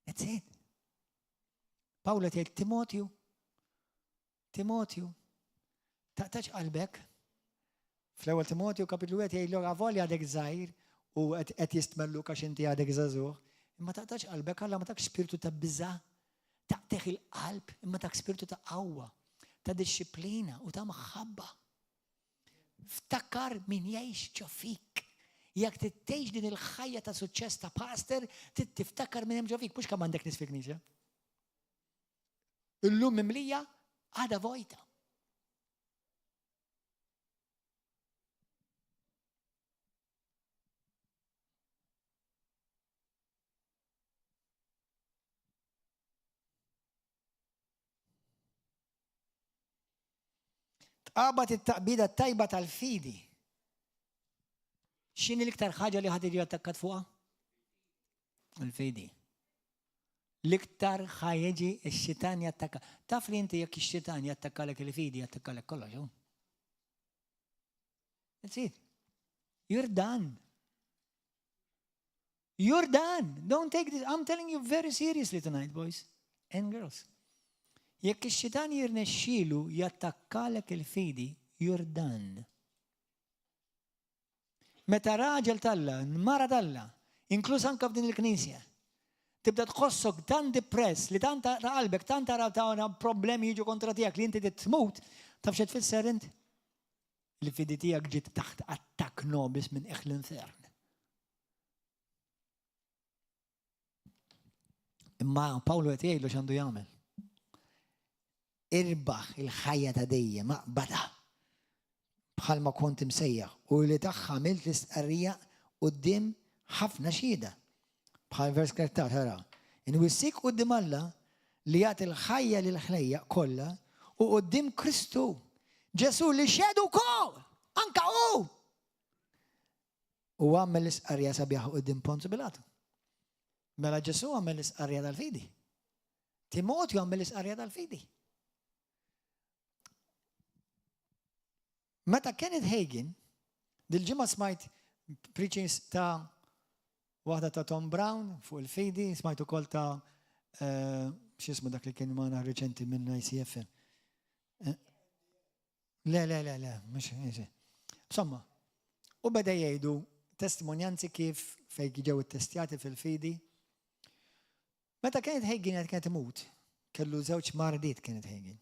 That's it. Pawlu qed jgħid Timotju, Timotju, taqtax qalbek. Fl-ewwel Timotju kapitlu 1 jgħidlu avolja għadek żgħir u qed jistmelluk għax inti għadek żagħżugħ, imma taqtax qalbek Alla ma takx spiritu ta' biża' taqteħ il-qalb, imma tak spiritu ta' qawwa, ta' dixxiplina u ta' mħabba. Ftakar min jgħix ġo fik. Jekk trid tgħix din il-ħajja ta' suċċess ta' pastor, trid tiftakar min hemm ġo fik, mhux kemm għandek nies fil-knisja. Illum mimlija, għada vojta. Tqabad it-taqbida tajba tal-fidi. X'inhi l-iktar ħaġa li ħad jiġi attakkat fuqha? Il-fidi. L-iktar ħa jiġi x-xitan jattakka. Taf li inti jekk ix-xitan jattakkalek il-fidi, jattakkalek kollox. That's it. You're done. You're done. Don't take this. I'm telling you very seriously tonight, boys and girls. Jekk ix-xitan jirnexxielu jattakkalek il-fidi, you're done. Meta raġel t'Alla, mara t'Alla, inkluż anke f'din il-knisja, tibda tħossok tant depress li tant ta' qalbek, tant tara ta' problemi jiġu kontra tiegħek li inti tmut, taf xi tfisser int? Li fidi tiegħek ġiet taħt attakk nobis minn qiegħ l-infern. Imma Pawlu qed jgħidlu x'għandu jagħmel. Irbaħ il-ħajja ta' dejjem aqbadha bħalma kont imsejjaħ u li tagħha għamilt l-istqarrija quddiem ħafna xhieda. Bħal vers 13 ara. Inwissik quddiem Alla li jagħti l-ħajja lil ħlejjaq kollha u quddiem Kristu Ġesù li xedu wkoll anka hu U għamel l-istqarrija sabiħa quddiem Ponzu Pilatu. Mela Ġesù għamel l-istqarrija tal-fidi. Timotju għamel l-istqarrija tal-fidi. Meta Kenneth Hagin, dil-ġimgħa smajt preachings ta' waħda ta' Tom Brown fuq il-fidi, smajt ukoll ta' eh, x'ismu dak li kien magħna reċenti minn ICF. Eh, Le, le, le, le, mhux Insomma, u beda jgħidu testimonjanzi kif fejn ġew ittestjati fil-fidi. Meta Kenneth Hagin qed kienet imut, kellu żewġ mardiet Kenneth Hagin.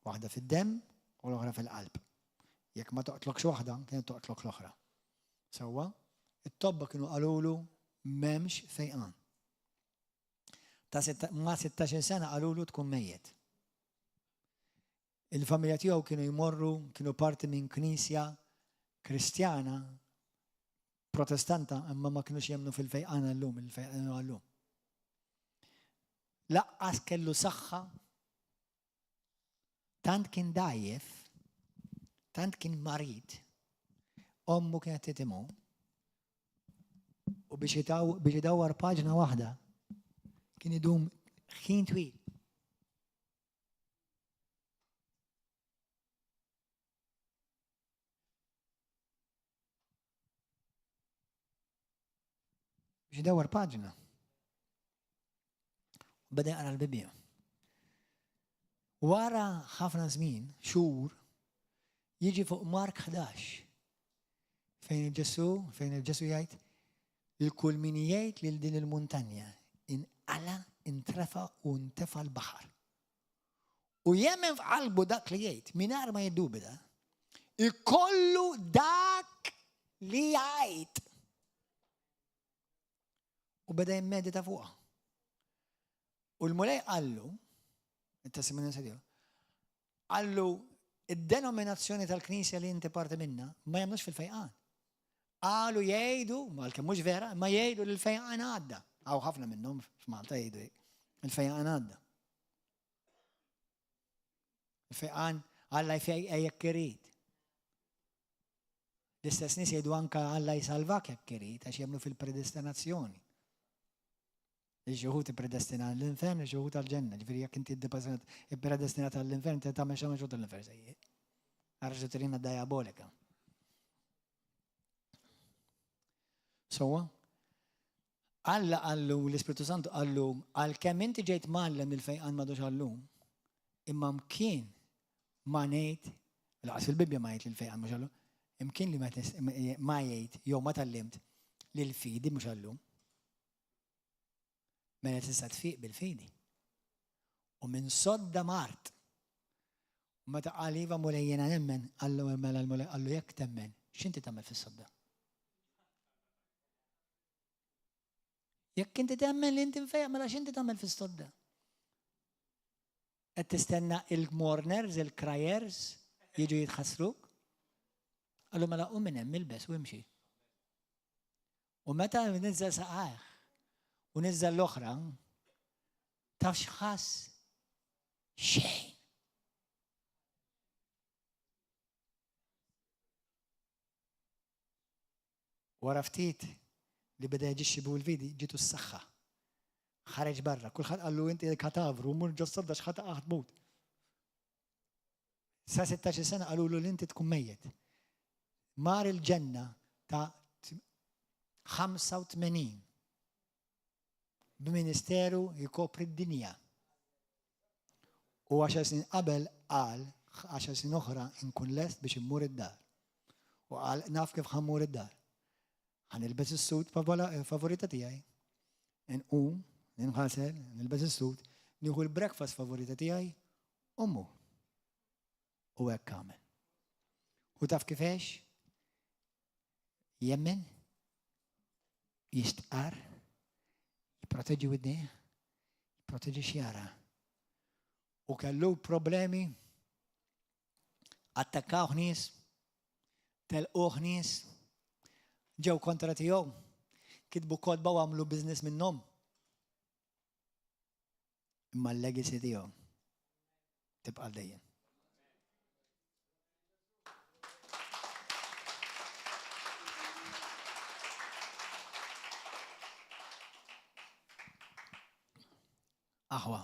Waħda fid-demm u l-oħra fil-qalb. Jekk ma toqtlokx waħda, kienet toqtlok l-oħra. Sewwa, it-tobba kienu qalulu m'hemmx fejqan. Ta' ma' 16 sena qalulu tkun mejjet. Il-familja tiegħu kienu jmorru, kienu parti minn knisja Kristjana Protestanta, imma ma kinux jemmnu fil-fejqan għallum, il-fejqan għallum. Laqqas kellu saħħa, tant kien dajjef, tant kien marid, ommu kienet titimu, u biex idawwar paġna waħda, kien idum ħin twil. Biex idawwar paġna. U beda jaqra l-Bibbja. Wara ħafna żmien, xhur, jiġi fuq Mark 11 fejn il-Ġesu, fejn il-Ġesu jgħid lil kull min jgħid lil din il-muntanja inqala, intrefa u ntefa l-baħar. U jemmen f'qalbu dak li jgħid mingħajr ma jiddubita, ikollu dak li jgħid. U beda jimmedita fuqha. U l-Mulej qallu, it-testimonjanza tiegħu, qallu id-denominazzjoni tal-Knisja li inti parti minna ma jemmnux fil-fejqan. Qalu jgħidu, għalkemm mhux vera, ma jgħidu li l-fejqan għadda. Hawn ħafna minnhom f'Malta jgħidu il-fejqan għadda. Il-fejqan Alla jfejqa jekk irid. L-istess nies jgħidu anka Alla jsalvak jekk irid għax jemmnu fil-predestinazzjoni. Li xi wħud ippredestina għall-infern, xi wħud għall-ġenna. Ġifieri jekk inti ippredestinat għall-infern, inti tagħmel xi xogħol l-infern sejjer. Ara dottrina diabolika. Sowa? Alla qallu, l-Ispirtu Santu qallu, għalkemm inti ġejt mgħallem li l-fejqan m'għadux għallum, imma mkien ma ngħid, laqas fil-Bibbja ma jgħid li l-fejqan mhux għallum, imkien li ma jgħid jew ma tgħallimt li l-fidi mhux għallum. Mela tista' tfiq bil-fidi. U minn sodda mart. U meta qal iva Mulej jiena nemmen, qallu mela l-Mulej qallu jekk temmen, x'inti tagħmel fis-sodda? Jekk inti temmen li inti mfejjaq mela x'inti tagħmel fis-sodda? Qed tistenna il-mourners, il-cryers jiġu jitħassruk? Qallu mela qum minn hemm ilbes u imxi. U meta niżel saqajh u niżel l-oħra, taf x'ħass? Xejn. Wara ftit li beda jaġixxi bil-fidi, ġietu s-saħħa. Ħareġ barra, kulħadd qallu inti katavru, mur ġos-sodda x'ħa taqa' tmut. Sa 16 sena qalulu li inti tkun mejjet. Mar il-ġenna ta' 85 b'ministeru jkopri d-dinja. U għaxar snin qabel qal, għaxar snin oħra nkun lest biex immur id-dar. U qal naf kif ħa mmur id-dar. Ħa nilbes is-sut favorita tiegħi, nqum, ninħasel, nilbes is-sut, nieħu l-breakfast favorita tiegħi u mmur. U hekk għamel. U taf kif għex? Jemmen, jistqar, jipproteġi widnejh, jipproteġi x'jara. U kellu problemi, attakkawh nies, telquh nies, ġew kontra tiegħu, kitbu kotba u għamlu business minnhom. Imma l-legacy tiegħu tibqa' dejjem. Aħwa.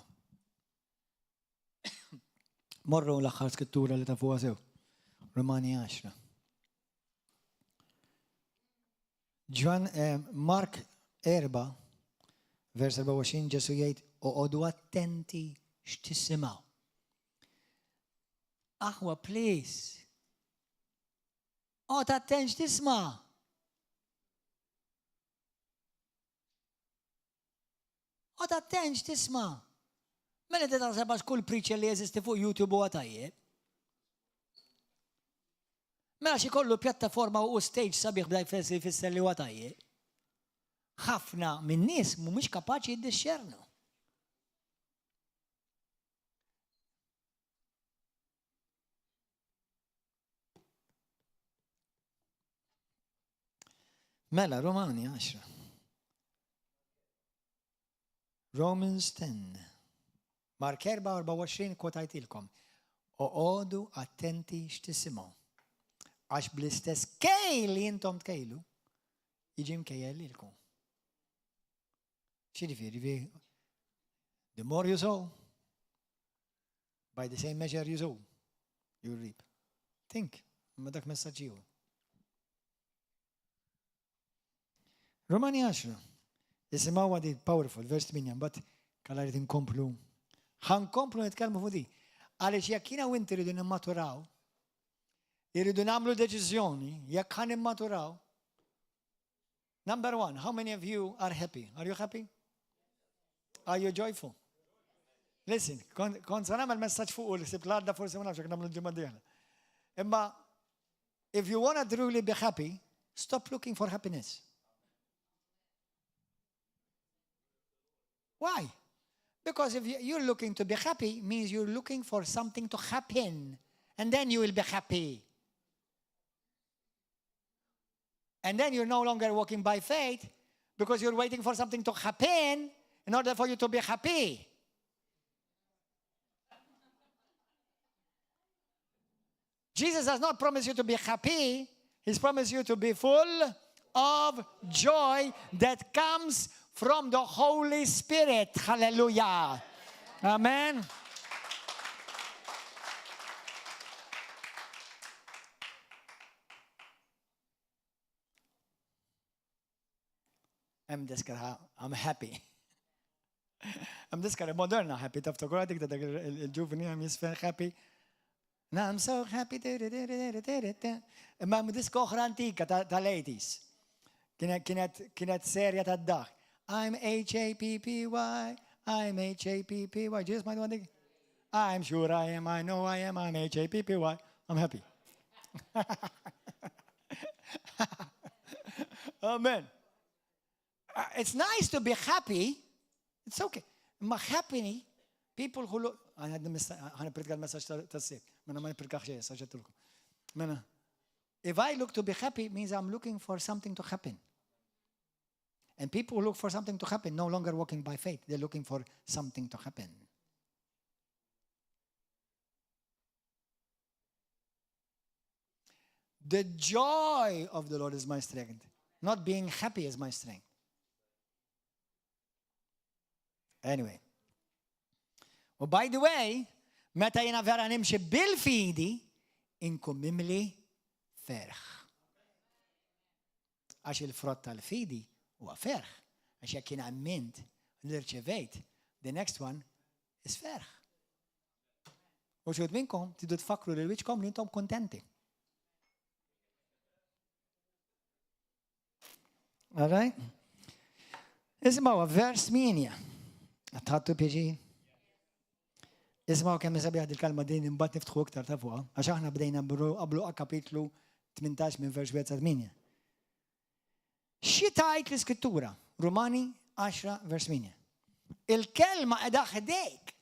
Morru l-aħħar skrittura li tafuha sew. Romani 10. Ġwan eh, Mark 4, vers 24 Ġesu jgħid oqogħdu attenti x'tisimgħu. Aħwa, please. Oqgħod attent x'tisma'. Oqgħod attent x'tisma'. Mela inti taħseb għax kull preacher li jeżisti fuq YouTube huwa tajjeb. Mela xi kollu pjattaforma u stage sabiħ bda jfessi jfisser li huwa tajjeb. Ħafna min-nies mhumiex kapaċi jiddixxernu. Mela, Romani 10. Romans 10. Mark 4, 24 kwotajtilkom. Oqogħdu attenti x'tisimgħu. Għax bl-istess kejl li intom tkejlu, jiġi mkejjel lilkom. X'jiġifieri? The more you sow, By the same measure you sow, you reap. Think, ma dak messaġġ ieħor. Romani 10. Isimgħu għadi powerful, vers 8, mbagħad kalla rrid inkomplu. Ħankomplu nitkellmu fuq di. Għaliex jekk jiena u inti rridu nimmaturaw, irridu nagħmlu deċiżjoni, jekk ħan nimmaturaw. Number one, how many of you are happy? Are you happy? Are you joyful? Listen, kont sa nagħmel messaġġ fuq li sib l-għadda forsi ma nafx jekk nagħmlu l-ġimgħa d-dieħla. Imma if you wanna truly be happy, stop looking for happiness. Why? Because if you're looking to be happy, means you're looking for something to happen, and then you will be happy. And then you're no longer walking by faith because you're waiting for something to happen in order for you to be happy. Jesus does not promise you to be happy. He's promised you to be full of joy that comes from the Holy Spirit. Hallelujah. Amen. Hemm diskra, I'm happy. Hemm diskra moderna happy, taf tokra dik dak il-ġuvni hemm jisfen happy. Now I'm so happy. Imma hemm diska oħra antika tal-80s. Kienet serja tad-daħ. I'm H-A-P-P-Y, I'm H-A-P-P-Y. Ġis ma dik? I'm sure I am, I know I am, I'm H-A-P-P-Y. I'm happy. Amen. Uh, it's nice to be happy. It's okay. Ma happy, people who look, għana pritka l-messaġġ tas-sib, mena ma niprikax xejn, saġġetulkom. Mena, if I look to be happy, means I'm looking for something to happen. And people who look for something to happen no longer walking by faith, they're looking for something to happen. The joy of the Lord is my strength. Not being happy is my strength. Anyway. U by the way, meta jena vera nimxi bil-fidi, inkun mimli ferħ. Għax il-frott tal-fidi huwa ferħ. Għax jekk jien emmint li rċevejt, the next one is ferħ. U xud minnkom tidu tfakru lil wiċċkom li intom kontenti. All right? Ismaw, vers 8. Għatħattu pieġi. Ismaw kemm sabiħ dil-kalma din imbagħad niftħu iktar ta' fuqha, għax aħna bdejna qablu kapitlu 18 minn vers 1 8. Xi tgħid l-Iskrittura? Rumani 10 vers 8. Il-kelma qiegħda ħdejk.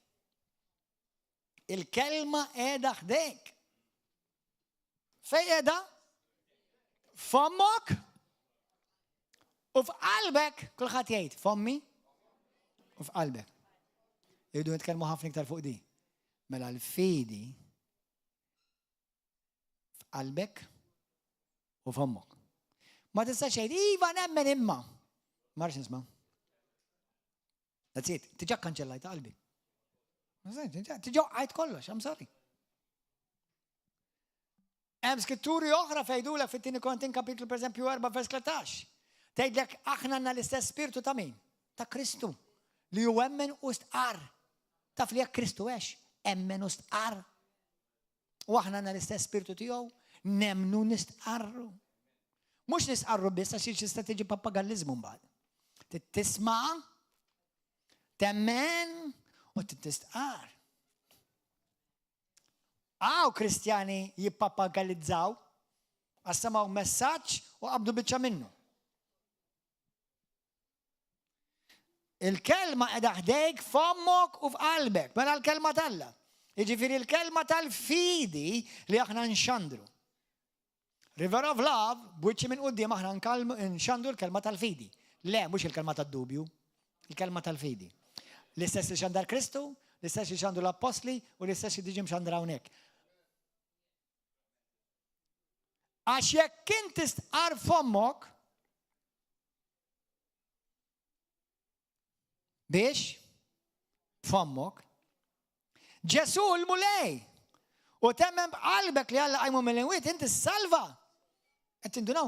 Il-kelma qiegħda ħdejk. Fej qiegħda? Fommok u f'qalbek, kulħadd jgħid, fommi u f'qalbek. Irridu nitkellmu ħafna iktar fuq di. Mela l-fidi f'qalbek u f'ommok. Ma tistax tgħid, iva nemmen imma. Marx nisma'. That's it. Tiġa kanċellajt qalbi. Tiġa għajt kollox, I'm sorry. Hemm skritturi oħra fejdulek fit-tieni Korintin kapitlu pereżempju 4 vers 13. Tgħidlek aħna għandna l-istess spiritu ta' min? Ta' Kristu. Li hu emmen u stqarr. Taf li jekk Kristu għex, emmen u stqarr. U aħna għandna l-istess spiritu tiegħu, nemmnu nistqarru. Mhux nistqarru biss għax tista' tiġi pappagallizmu mbagħad. Tisma' temmen u tistqarr. Għaw Kristjani jippappagallizzaw għax semgħu messaġġ u qabdu biċċa minnu. Il-kelma qiegħda ħdejk f'ommok u f'qalbek, mela l-kelma t'Alla. Jiġifieri l-kelma tal-fidi li aħna nxandru. River of Love, b'wiċċi minn quddiem aħna nxandru l-kelma tal-fidi. Le, mhux il-kelma tad-dubju, il-kelma tal-fidi. L-istess li xandar Kristu, l-istess li xandru l-appostli u l-istess li diġi mxandra hawnhekk. Għax jekk inti stqar f'ommok, Biex? F'ommok. Ġesu l-Mulej. U temmen b'qalbek li Alla qajmu mill-imwiet, inti salva. Qed tindunaw?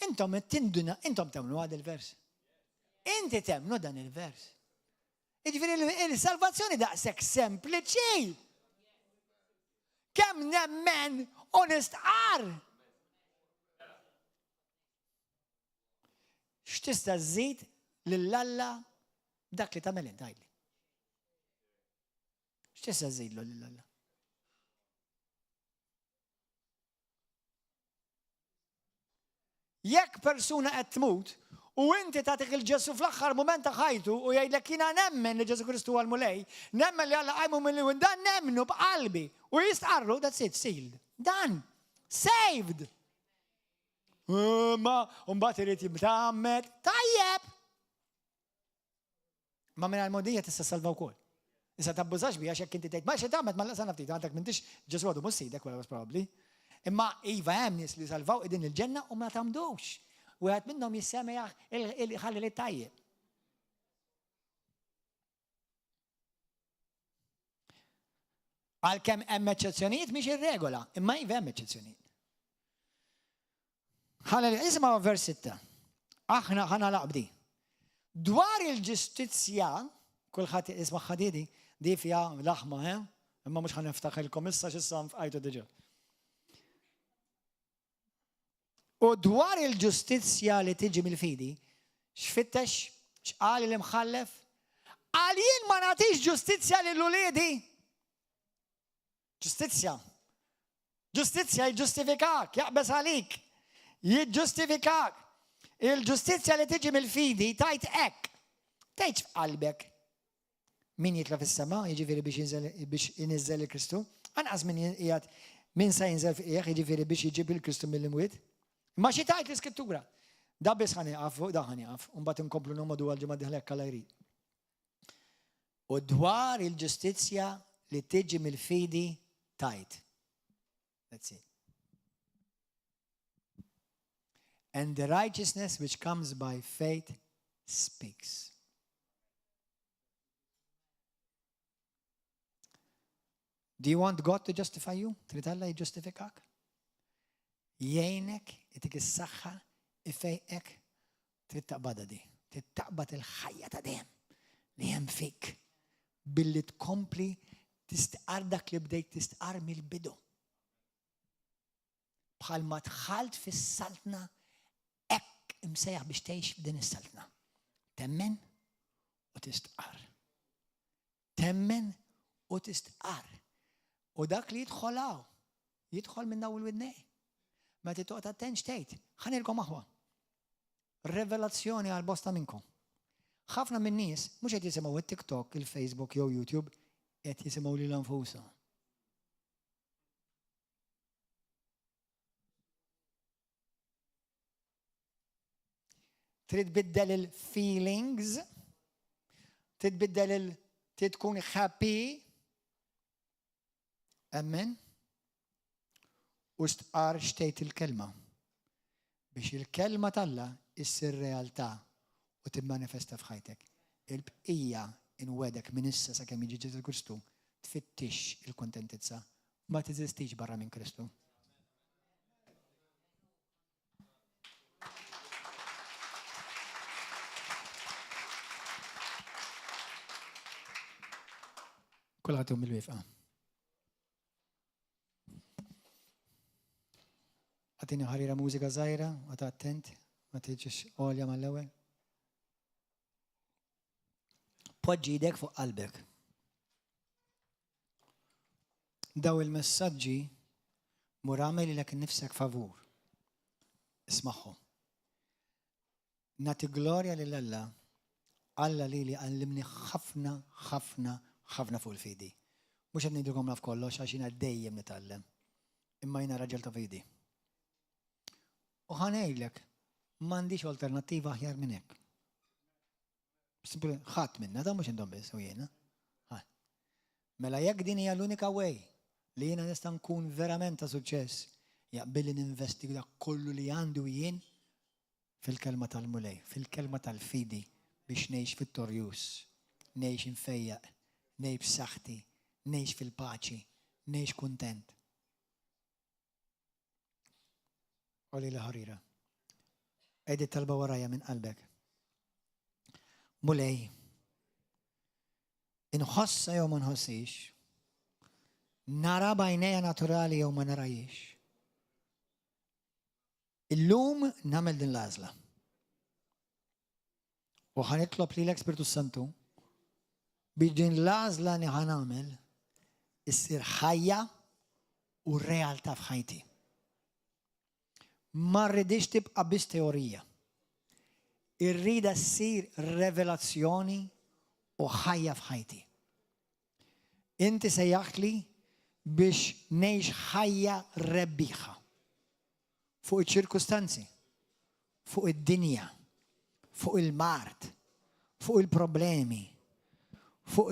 Intom qed tinduna, intom temnu għad il-vers. Inti temnu dan il-vers. Jiġifieri il-salvazzjoni daqshekk sempliċi. Kemm nemmen u nistqar. X'tista' żżid lil Alla b'dak li tagħmel int għidli? X'tista' żżidlu lil Alla? Jekk persuna qed tmut u inti tagħtik il-Ġesu fl-aħħar mument ta' ħajtu u jgħidlek jiena nemmen li Ġesu Kristu huwa l-Mulej, nemmen li Alla qajmu mill dan nemmnu b'qalbi u jistqarru, that's it, sealed. Done. Saved. Ma mbagħad irid jibtgħammed. Tajjeb! Ma minn għal-modija tista' salva wkoll. Issa tabbużax bija x'hekk inti tgħid ma xi tagħmel ma laqsana ftit għandek m'intix Ġesu għadu mhux sidek wara probabbli. Imma iva hemm nies li salvaw qegħdin il-ġenna u ma tgħammdux. Wieħed minnhom jissemejjaħ il-ħalli li tajjeb. Għalkemm hemm eċċezzjonijiet mhix ir-regola, imma iva hemm eċċezzjonijiet. Ħalli isimgħu vers 6. Aħna ħana laqbdi. Dwar il-ġustizzja, kulħadd isma' ħadidi, di fiha laħma, eh? Imma mhux ħa niftaħilkom issa x'issa nfqajtu diġà. U dwar il-ġustizzja li tiġi mill-fidi, x'fittex? X'qal l-imħallef? Qal jien ma nagħtix ġustizzja lil uliedi. Ġustizzja. Ġustizzja jiġġustifikak, jaqbeż għalik. Jiġġustifikak. Il-ġustizzja li tiġi mill-fidi tajt hekk. Tgħidx f'qalbek Min jitla' fis-sema, jiġifieri biex jinżel biex iniżżel il-Kristu, anqas min qiegħed min sa jinżel f'qiegħ, jiġifieri biex iġib il-Kristu mill-imwiet. Imma xi tgħid l-Iskrittura? Da biss ħa nieqaf fuq da ħa nieqaf, u mbagħad inkomplu nomodu għall-ġimgħa d-dieħla jekk Alla jrid. U dwar il-ġustizzja li tiġi mill-fidi tgħid. That's it. And the righteousness which comes by faith speaks. Do you want God to justify you? Trid Alla jiġġustifikak? Jgħinek, itik is-saħħa, ifejqek, trid taqbadha di. Trid taqbad il-ħajja ta' dejjem li hemm fik billi tkompli tistqar dak li bdejt tistqar mill-bidu. Bħalma dħalt fis-saltna hekk imsejjaħ biex tgħix f'din is-saltna. Temmen u tistqarr. Temmen u tistqarr. U dak li jidħol hawn, jidħol minn dawn il-widnej. Meta toqgħod attent x'tgħid, ħanilkom aħwa. Revelazzjoni għal bosta minnkom. Ħafna minn nies mhux qed jisimgħu it-TikTok, il-Facebook jew YouTube, qed jisimgħu lil anfushom. Trid biddel il-feelings, trid biddel il trid tkun happy. Emmen? U stqar xtejt il-kelma. Biex il-kelma t'Alla issir realtà u timmanifesta f'ħajtek. Il-bqija inwegħdek minn issa sakemm jiġi Ġesù Kristu tfittix il-kuntentizza ma teżistix barra minn Kristu. Kulħadd jum il-wifqa. Għatini ħarira mużika żgħira, għata attent, ma tiġix għolja mal-ewwel. Poġġi idek fuq qalbek. Daw il-messaġġi mur għamel lilek innifsek favur. Ismagħhom. Nagħti glorja lil Alla, Alla lili għallimni ħafna, ħafna, ħafna fuq il-fidi. Mhux qed ngħidilkom naf kollox għax jiena dejjem nitgħallem. Imma jiena raġel ta' fidi. U ħa ngħidlek, m'għandix alternattiva aħjar minn hekk. Ħadd minna, da mhux intom biss u jiena. Mela jekk din hija l-unika way li jiena nista' nkun verament ta' suċċess, jaqbilli ninvesti dak kollu li għandi u jien fil-kelma tal-Mulej, fil-kelma tal-fidi biex ngħix vittorjuż, ngħix imfejjaq, ngħix b'saħħti, ngħix fil-paċi, ngħix kuntent. Għoli l-ħarira. Għidi talba warajja minn qalbek. Mulej, inħossa jew ma nħossix, nara bajnejja naturali jew ma narajiex. Illum nagħmel din l-għażla. U ħa nitlob lilek Spirtu Santu biex din l-għażla li ħa nagħmel issir ħajja u realtà f'ħajti. Ma rridix tibqa' biss teorija. Irrida ssir revelazzjoni u ħajja f'ħajti. Inti sejjaħtli biex ngħix ħajja rebbieħa fuq iċ-ċirkustanzi, fuq id-dinja, fuq il-mard, fuq il-problemi, fuq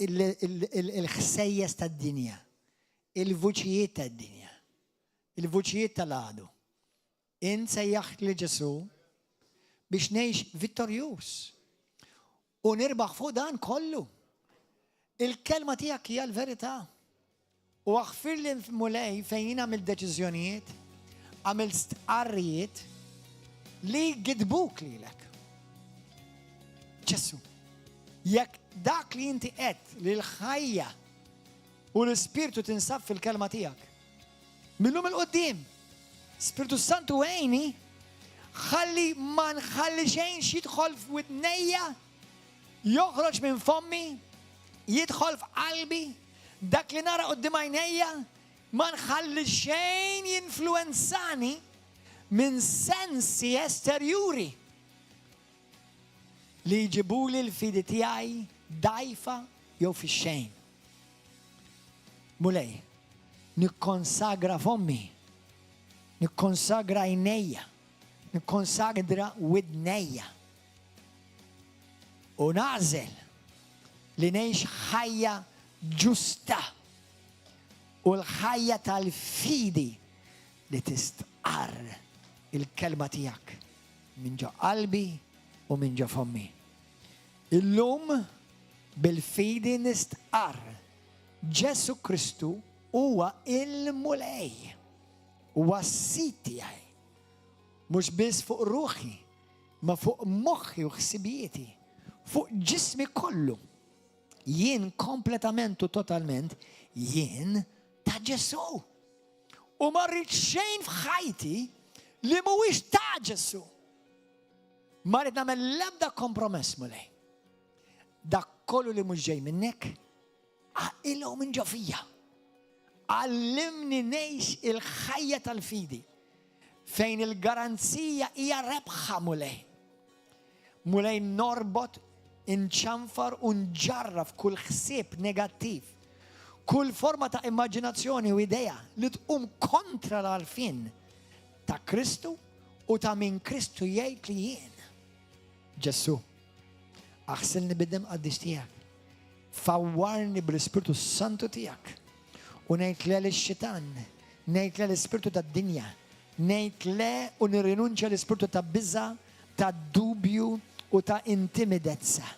il-ħsejjes tad-dinja, il-vuċijiet tad-dinja. il-vuċijiet tal-għadu. Int sejjaħtli Ġesù biex ngħix vittorjuż u nirbaħ fuq dan kollu. Il-kelma tiegħek hija l-verità. U aħfirli Mulej fejn jien għamilt deċiżjonijiet, għamilt stqarrijiet li gidbuk lilek. Ġesù, jekk dak li inti qed li l-ħajja u l-ispirtu tinsab fil-kelma tiegħek. Millum il-qoddim, Spirtu Santu għini, ħalli ma nħalli xejn x'jidħol f'widnejja, joħroġ minn fommi, jidħol f'qalbi, dak li nara quddiem għajnejja, ma nħalli xejn jinfluwenzani minn sensi esterjuri li jġibuli l-fidi tiegħi dgħajfa jew fix-xejn. Mulej, nikkonsagra fommi, nikkonsagra għajnejja, nikkonsagra widnejja. U nagħżel li ngħix ħajja ġusta u l-ħajja tal-fidi li tistqarr il-kelma tiegħek minn ġo qalbi u minn ġo fommi. Illum bil-fidi nistqarr, Ġesù Kristu huwa il-Mulej. Huwa s-Sid tiegħi. Mhux biss fuq ruħi, ma fuq moħħi u ħsibijieti, fuq ġismi kollu. Jien kompletament u totalment jien ta' Ġesù. U ma rrid xejn f'ħajti li mhuwiex ta' Ġesù. Ma rrid nagħmel l-ebda kompromess, Mulej. Dak kollu li mhux ġej minnek, aqilgħu minn ġo fija. Għallimni ngħix il-ħajja tal-fidi fejn il-garanzija hija rebħa Mulej. Mulej norbot, inċanfar u nġarraf kull ħsieb negattiv, kull forma ta' immaġinazzjoni u idea li tqum kontra l-għarfien ta' Kristu u ta' min Kristu jgħid li jien. Ġesù, aħsilni bid-demm qaddis tiegħek. Fawwarni bl-Ispirtu Santu tiegħek. U ngħid le lix-xitan, ngħid le l-ispirtu tad-dinja, ngħid le u nirrinunċja l-ispirtu ta' biża', ta' dubju u ta' intimidezza.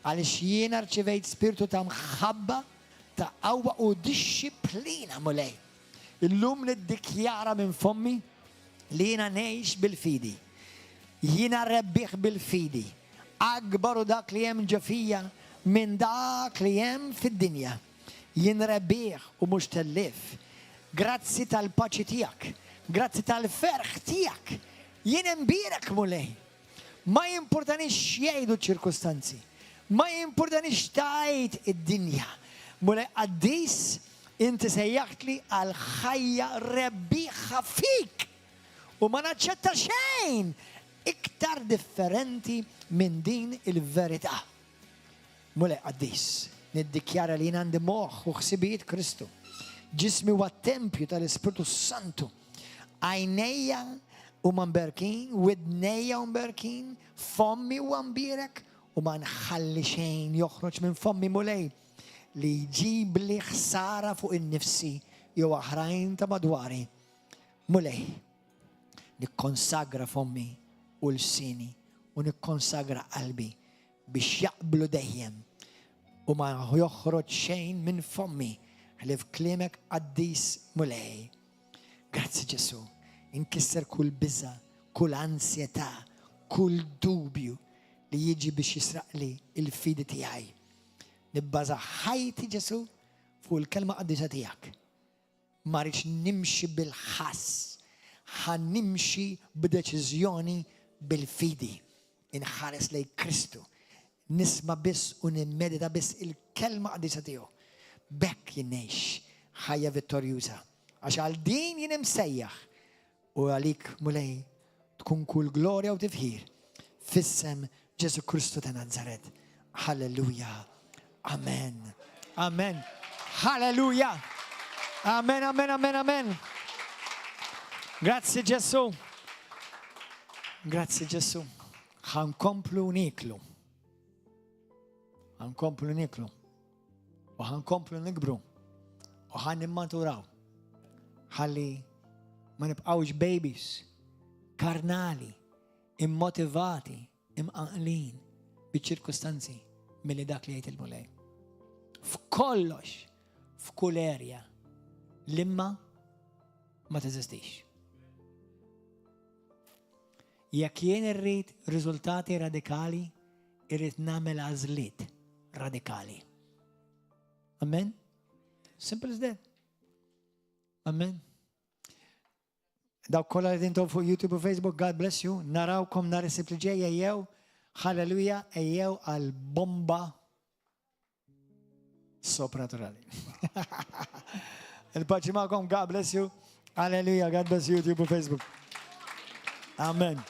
Għaliex jiena rċivejt spirtu ta' mħabba, ta' qawwa u dixxiplina, Mulej. Illum niddikjara minn fommi li jiena ngħix bil-fidi. Jiena rebbieħ bil-fidi. Akbar hu dak li hemm ġo fija minn dak li hemm fid-dinja. Jien rebbieħ u mhux tellief. Grazzi tal-paċi tiegħek. Grazzi tal-ferħ tiegħek. Jien imbierek Mulej. Ma jimpurtanix x'jgħidu ċ-ċirkustanzi. Ma jimpurtanix x'tgħid id-dinja. Mulej qaddis, inti sejjaħtli għal ħajja rebbieħa fik! U ma naċċetta xejn iktar differenti minn din il-verità. Mulej qaddis, niddikjara li jien għandi moħħ u ħsibijiet Kristu. Ġismi huwa tempju tal-Ispirtu Santu. Għajnejja huma mberkin, widnejja mberkin, fommi huwa mbierek u ma nħalli xejn joħroġ minn fommi Mulej li jġibli ħsara fuq innifsi jew oħrajn ta' madwari. Mulej, nikkonsagra fommi u lsieni u nikkonsagra qalbi biex jaqblu dejjem u ma joħroġ xejn minn fommi ħlief kliemek qaddis Mulej. Grazzi Ġesù. Inkisser kull biża, kull ansjetà, kull dubju li jiġi biex jisraqli il-fidi tiegħi. Nibbaża ħajti Ġesù fuq il-kelma qaddisa tiegħek. Ma rridx nimxi bil-ħass, ħa nimxi b'deċiżjoni bil-fidi. Inħares lejn Kristu. Nisma' biss u nimmedita biss il-kelma qaddisa tiegħu. B'hekk jien ngħix ħajja vittorjuża. Għax għal din jien imsejjaħ u għalik Mulej tkun kull glorja u tifħir f'isem Ġesù Kristu ta' Nazaret. Halleluja. Amen. Amen. Halleluja. Amen, amen, amen, amen. Grazzi Ġesù. Grazzi Ġesù. Ħa nkomplu niklu. Ħa nkomplu niklu. U ħa nkomplu nikbru. U ħa nimmaturaw. Ħalli Ma nibqgħux babies, karnali, immotivati, imqanqlin biċ-ċirkustanzi milli dak li jgħid il-Mulej. F'kollox, f'kull erja, l-imma ma teżistix. Jekk jien irrid riżultati radikali, irrid nagħmel għażliet radikali. Amen? Simple as that. Amen. Dawk kollha li intom fuq YouTube u Facebook, God bless you. Narawkom nhar is-Sibt li ġej ejjew. Halleluja, ejjew għal bomba sopranaturali. Il-paċi magħkom, God bless you. Halleluja, God bless you, YouTube u Facebook. Amen.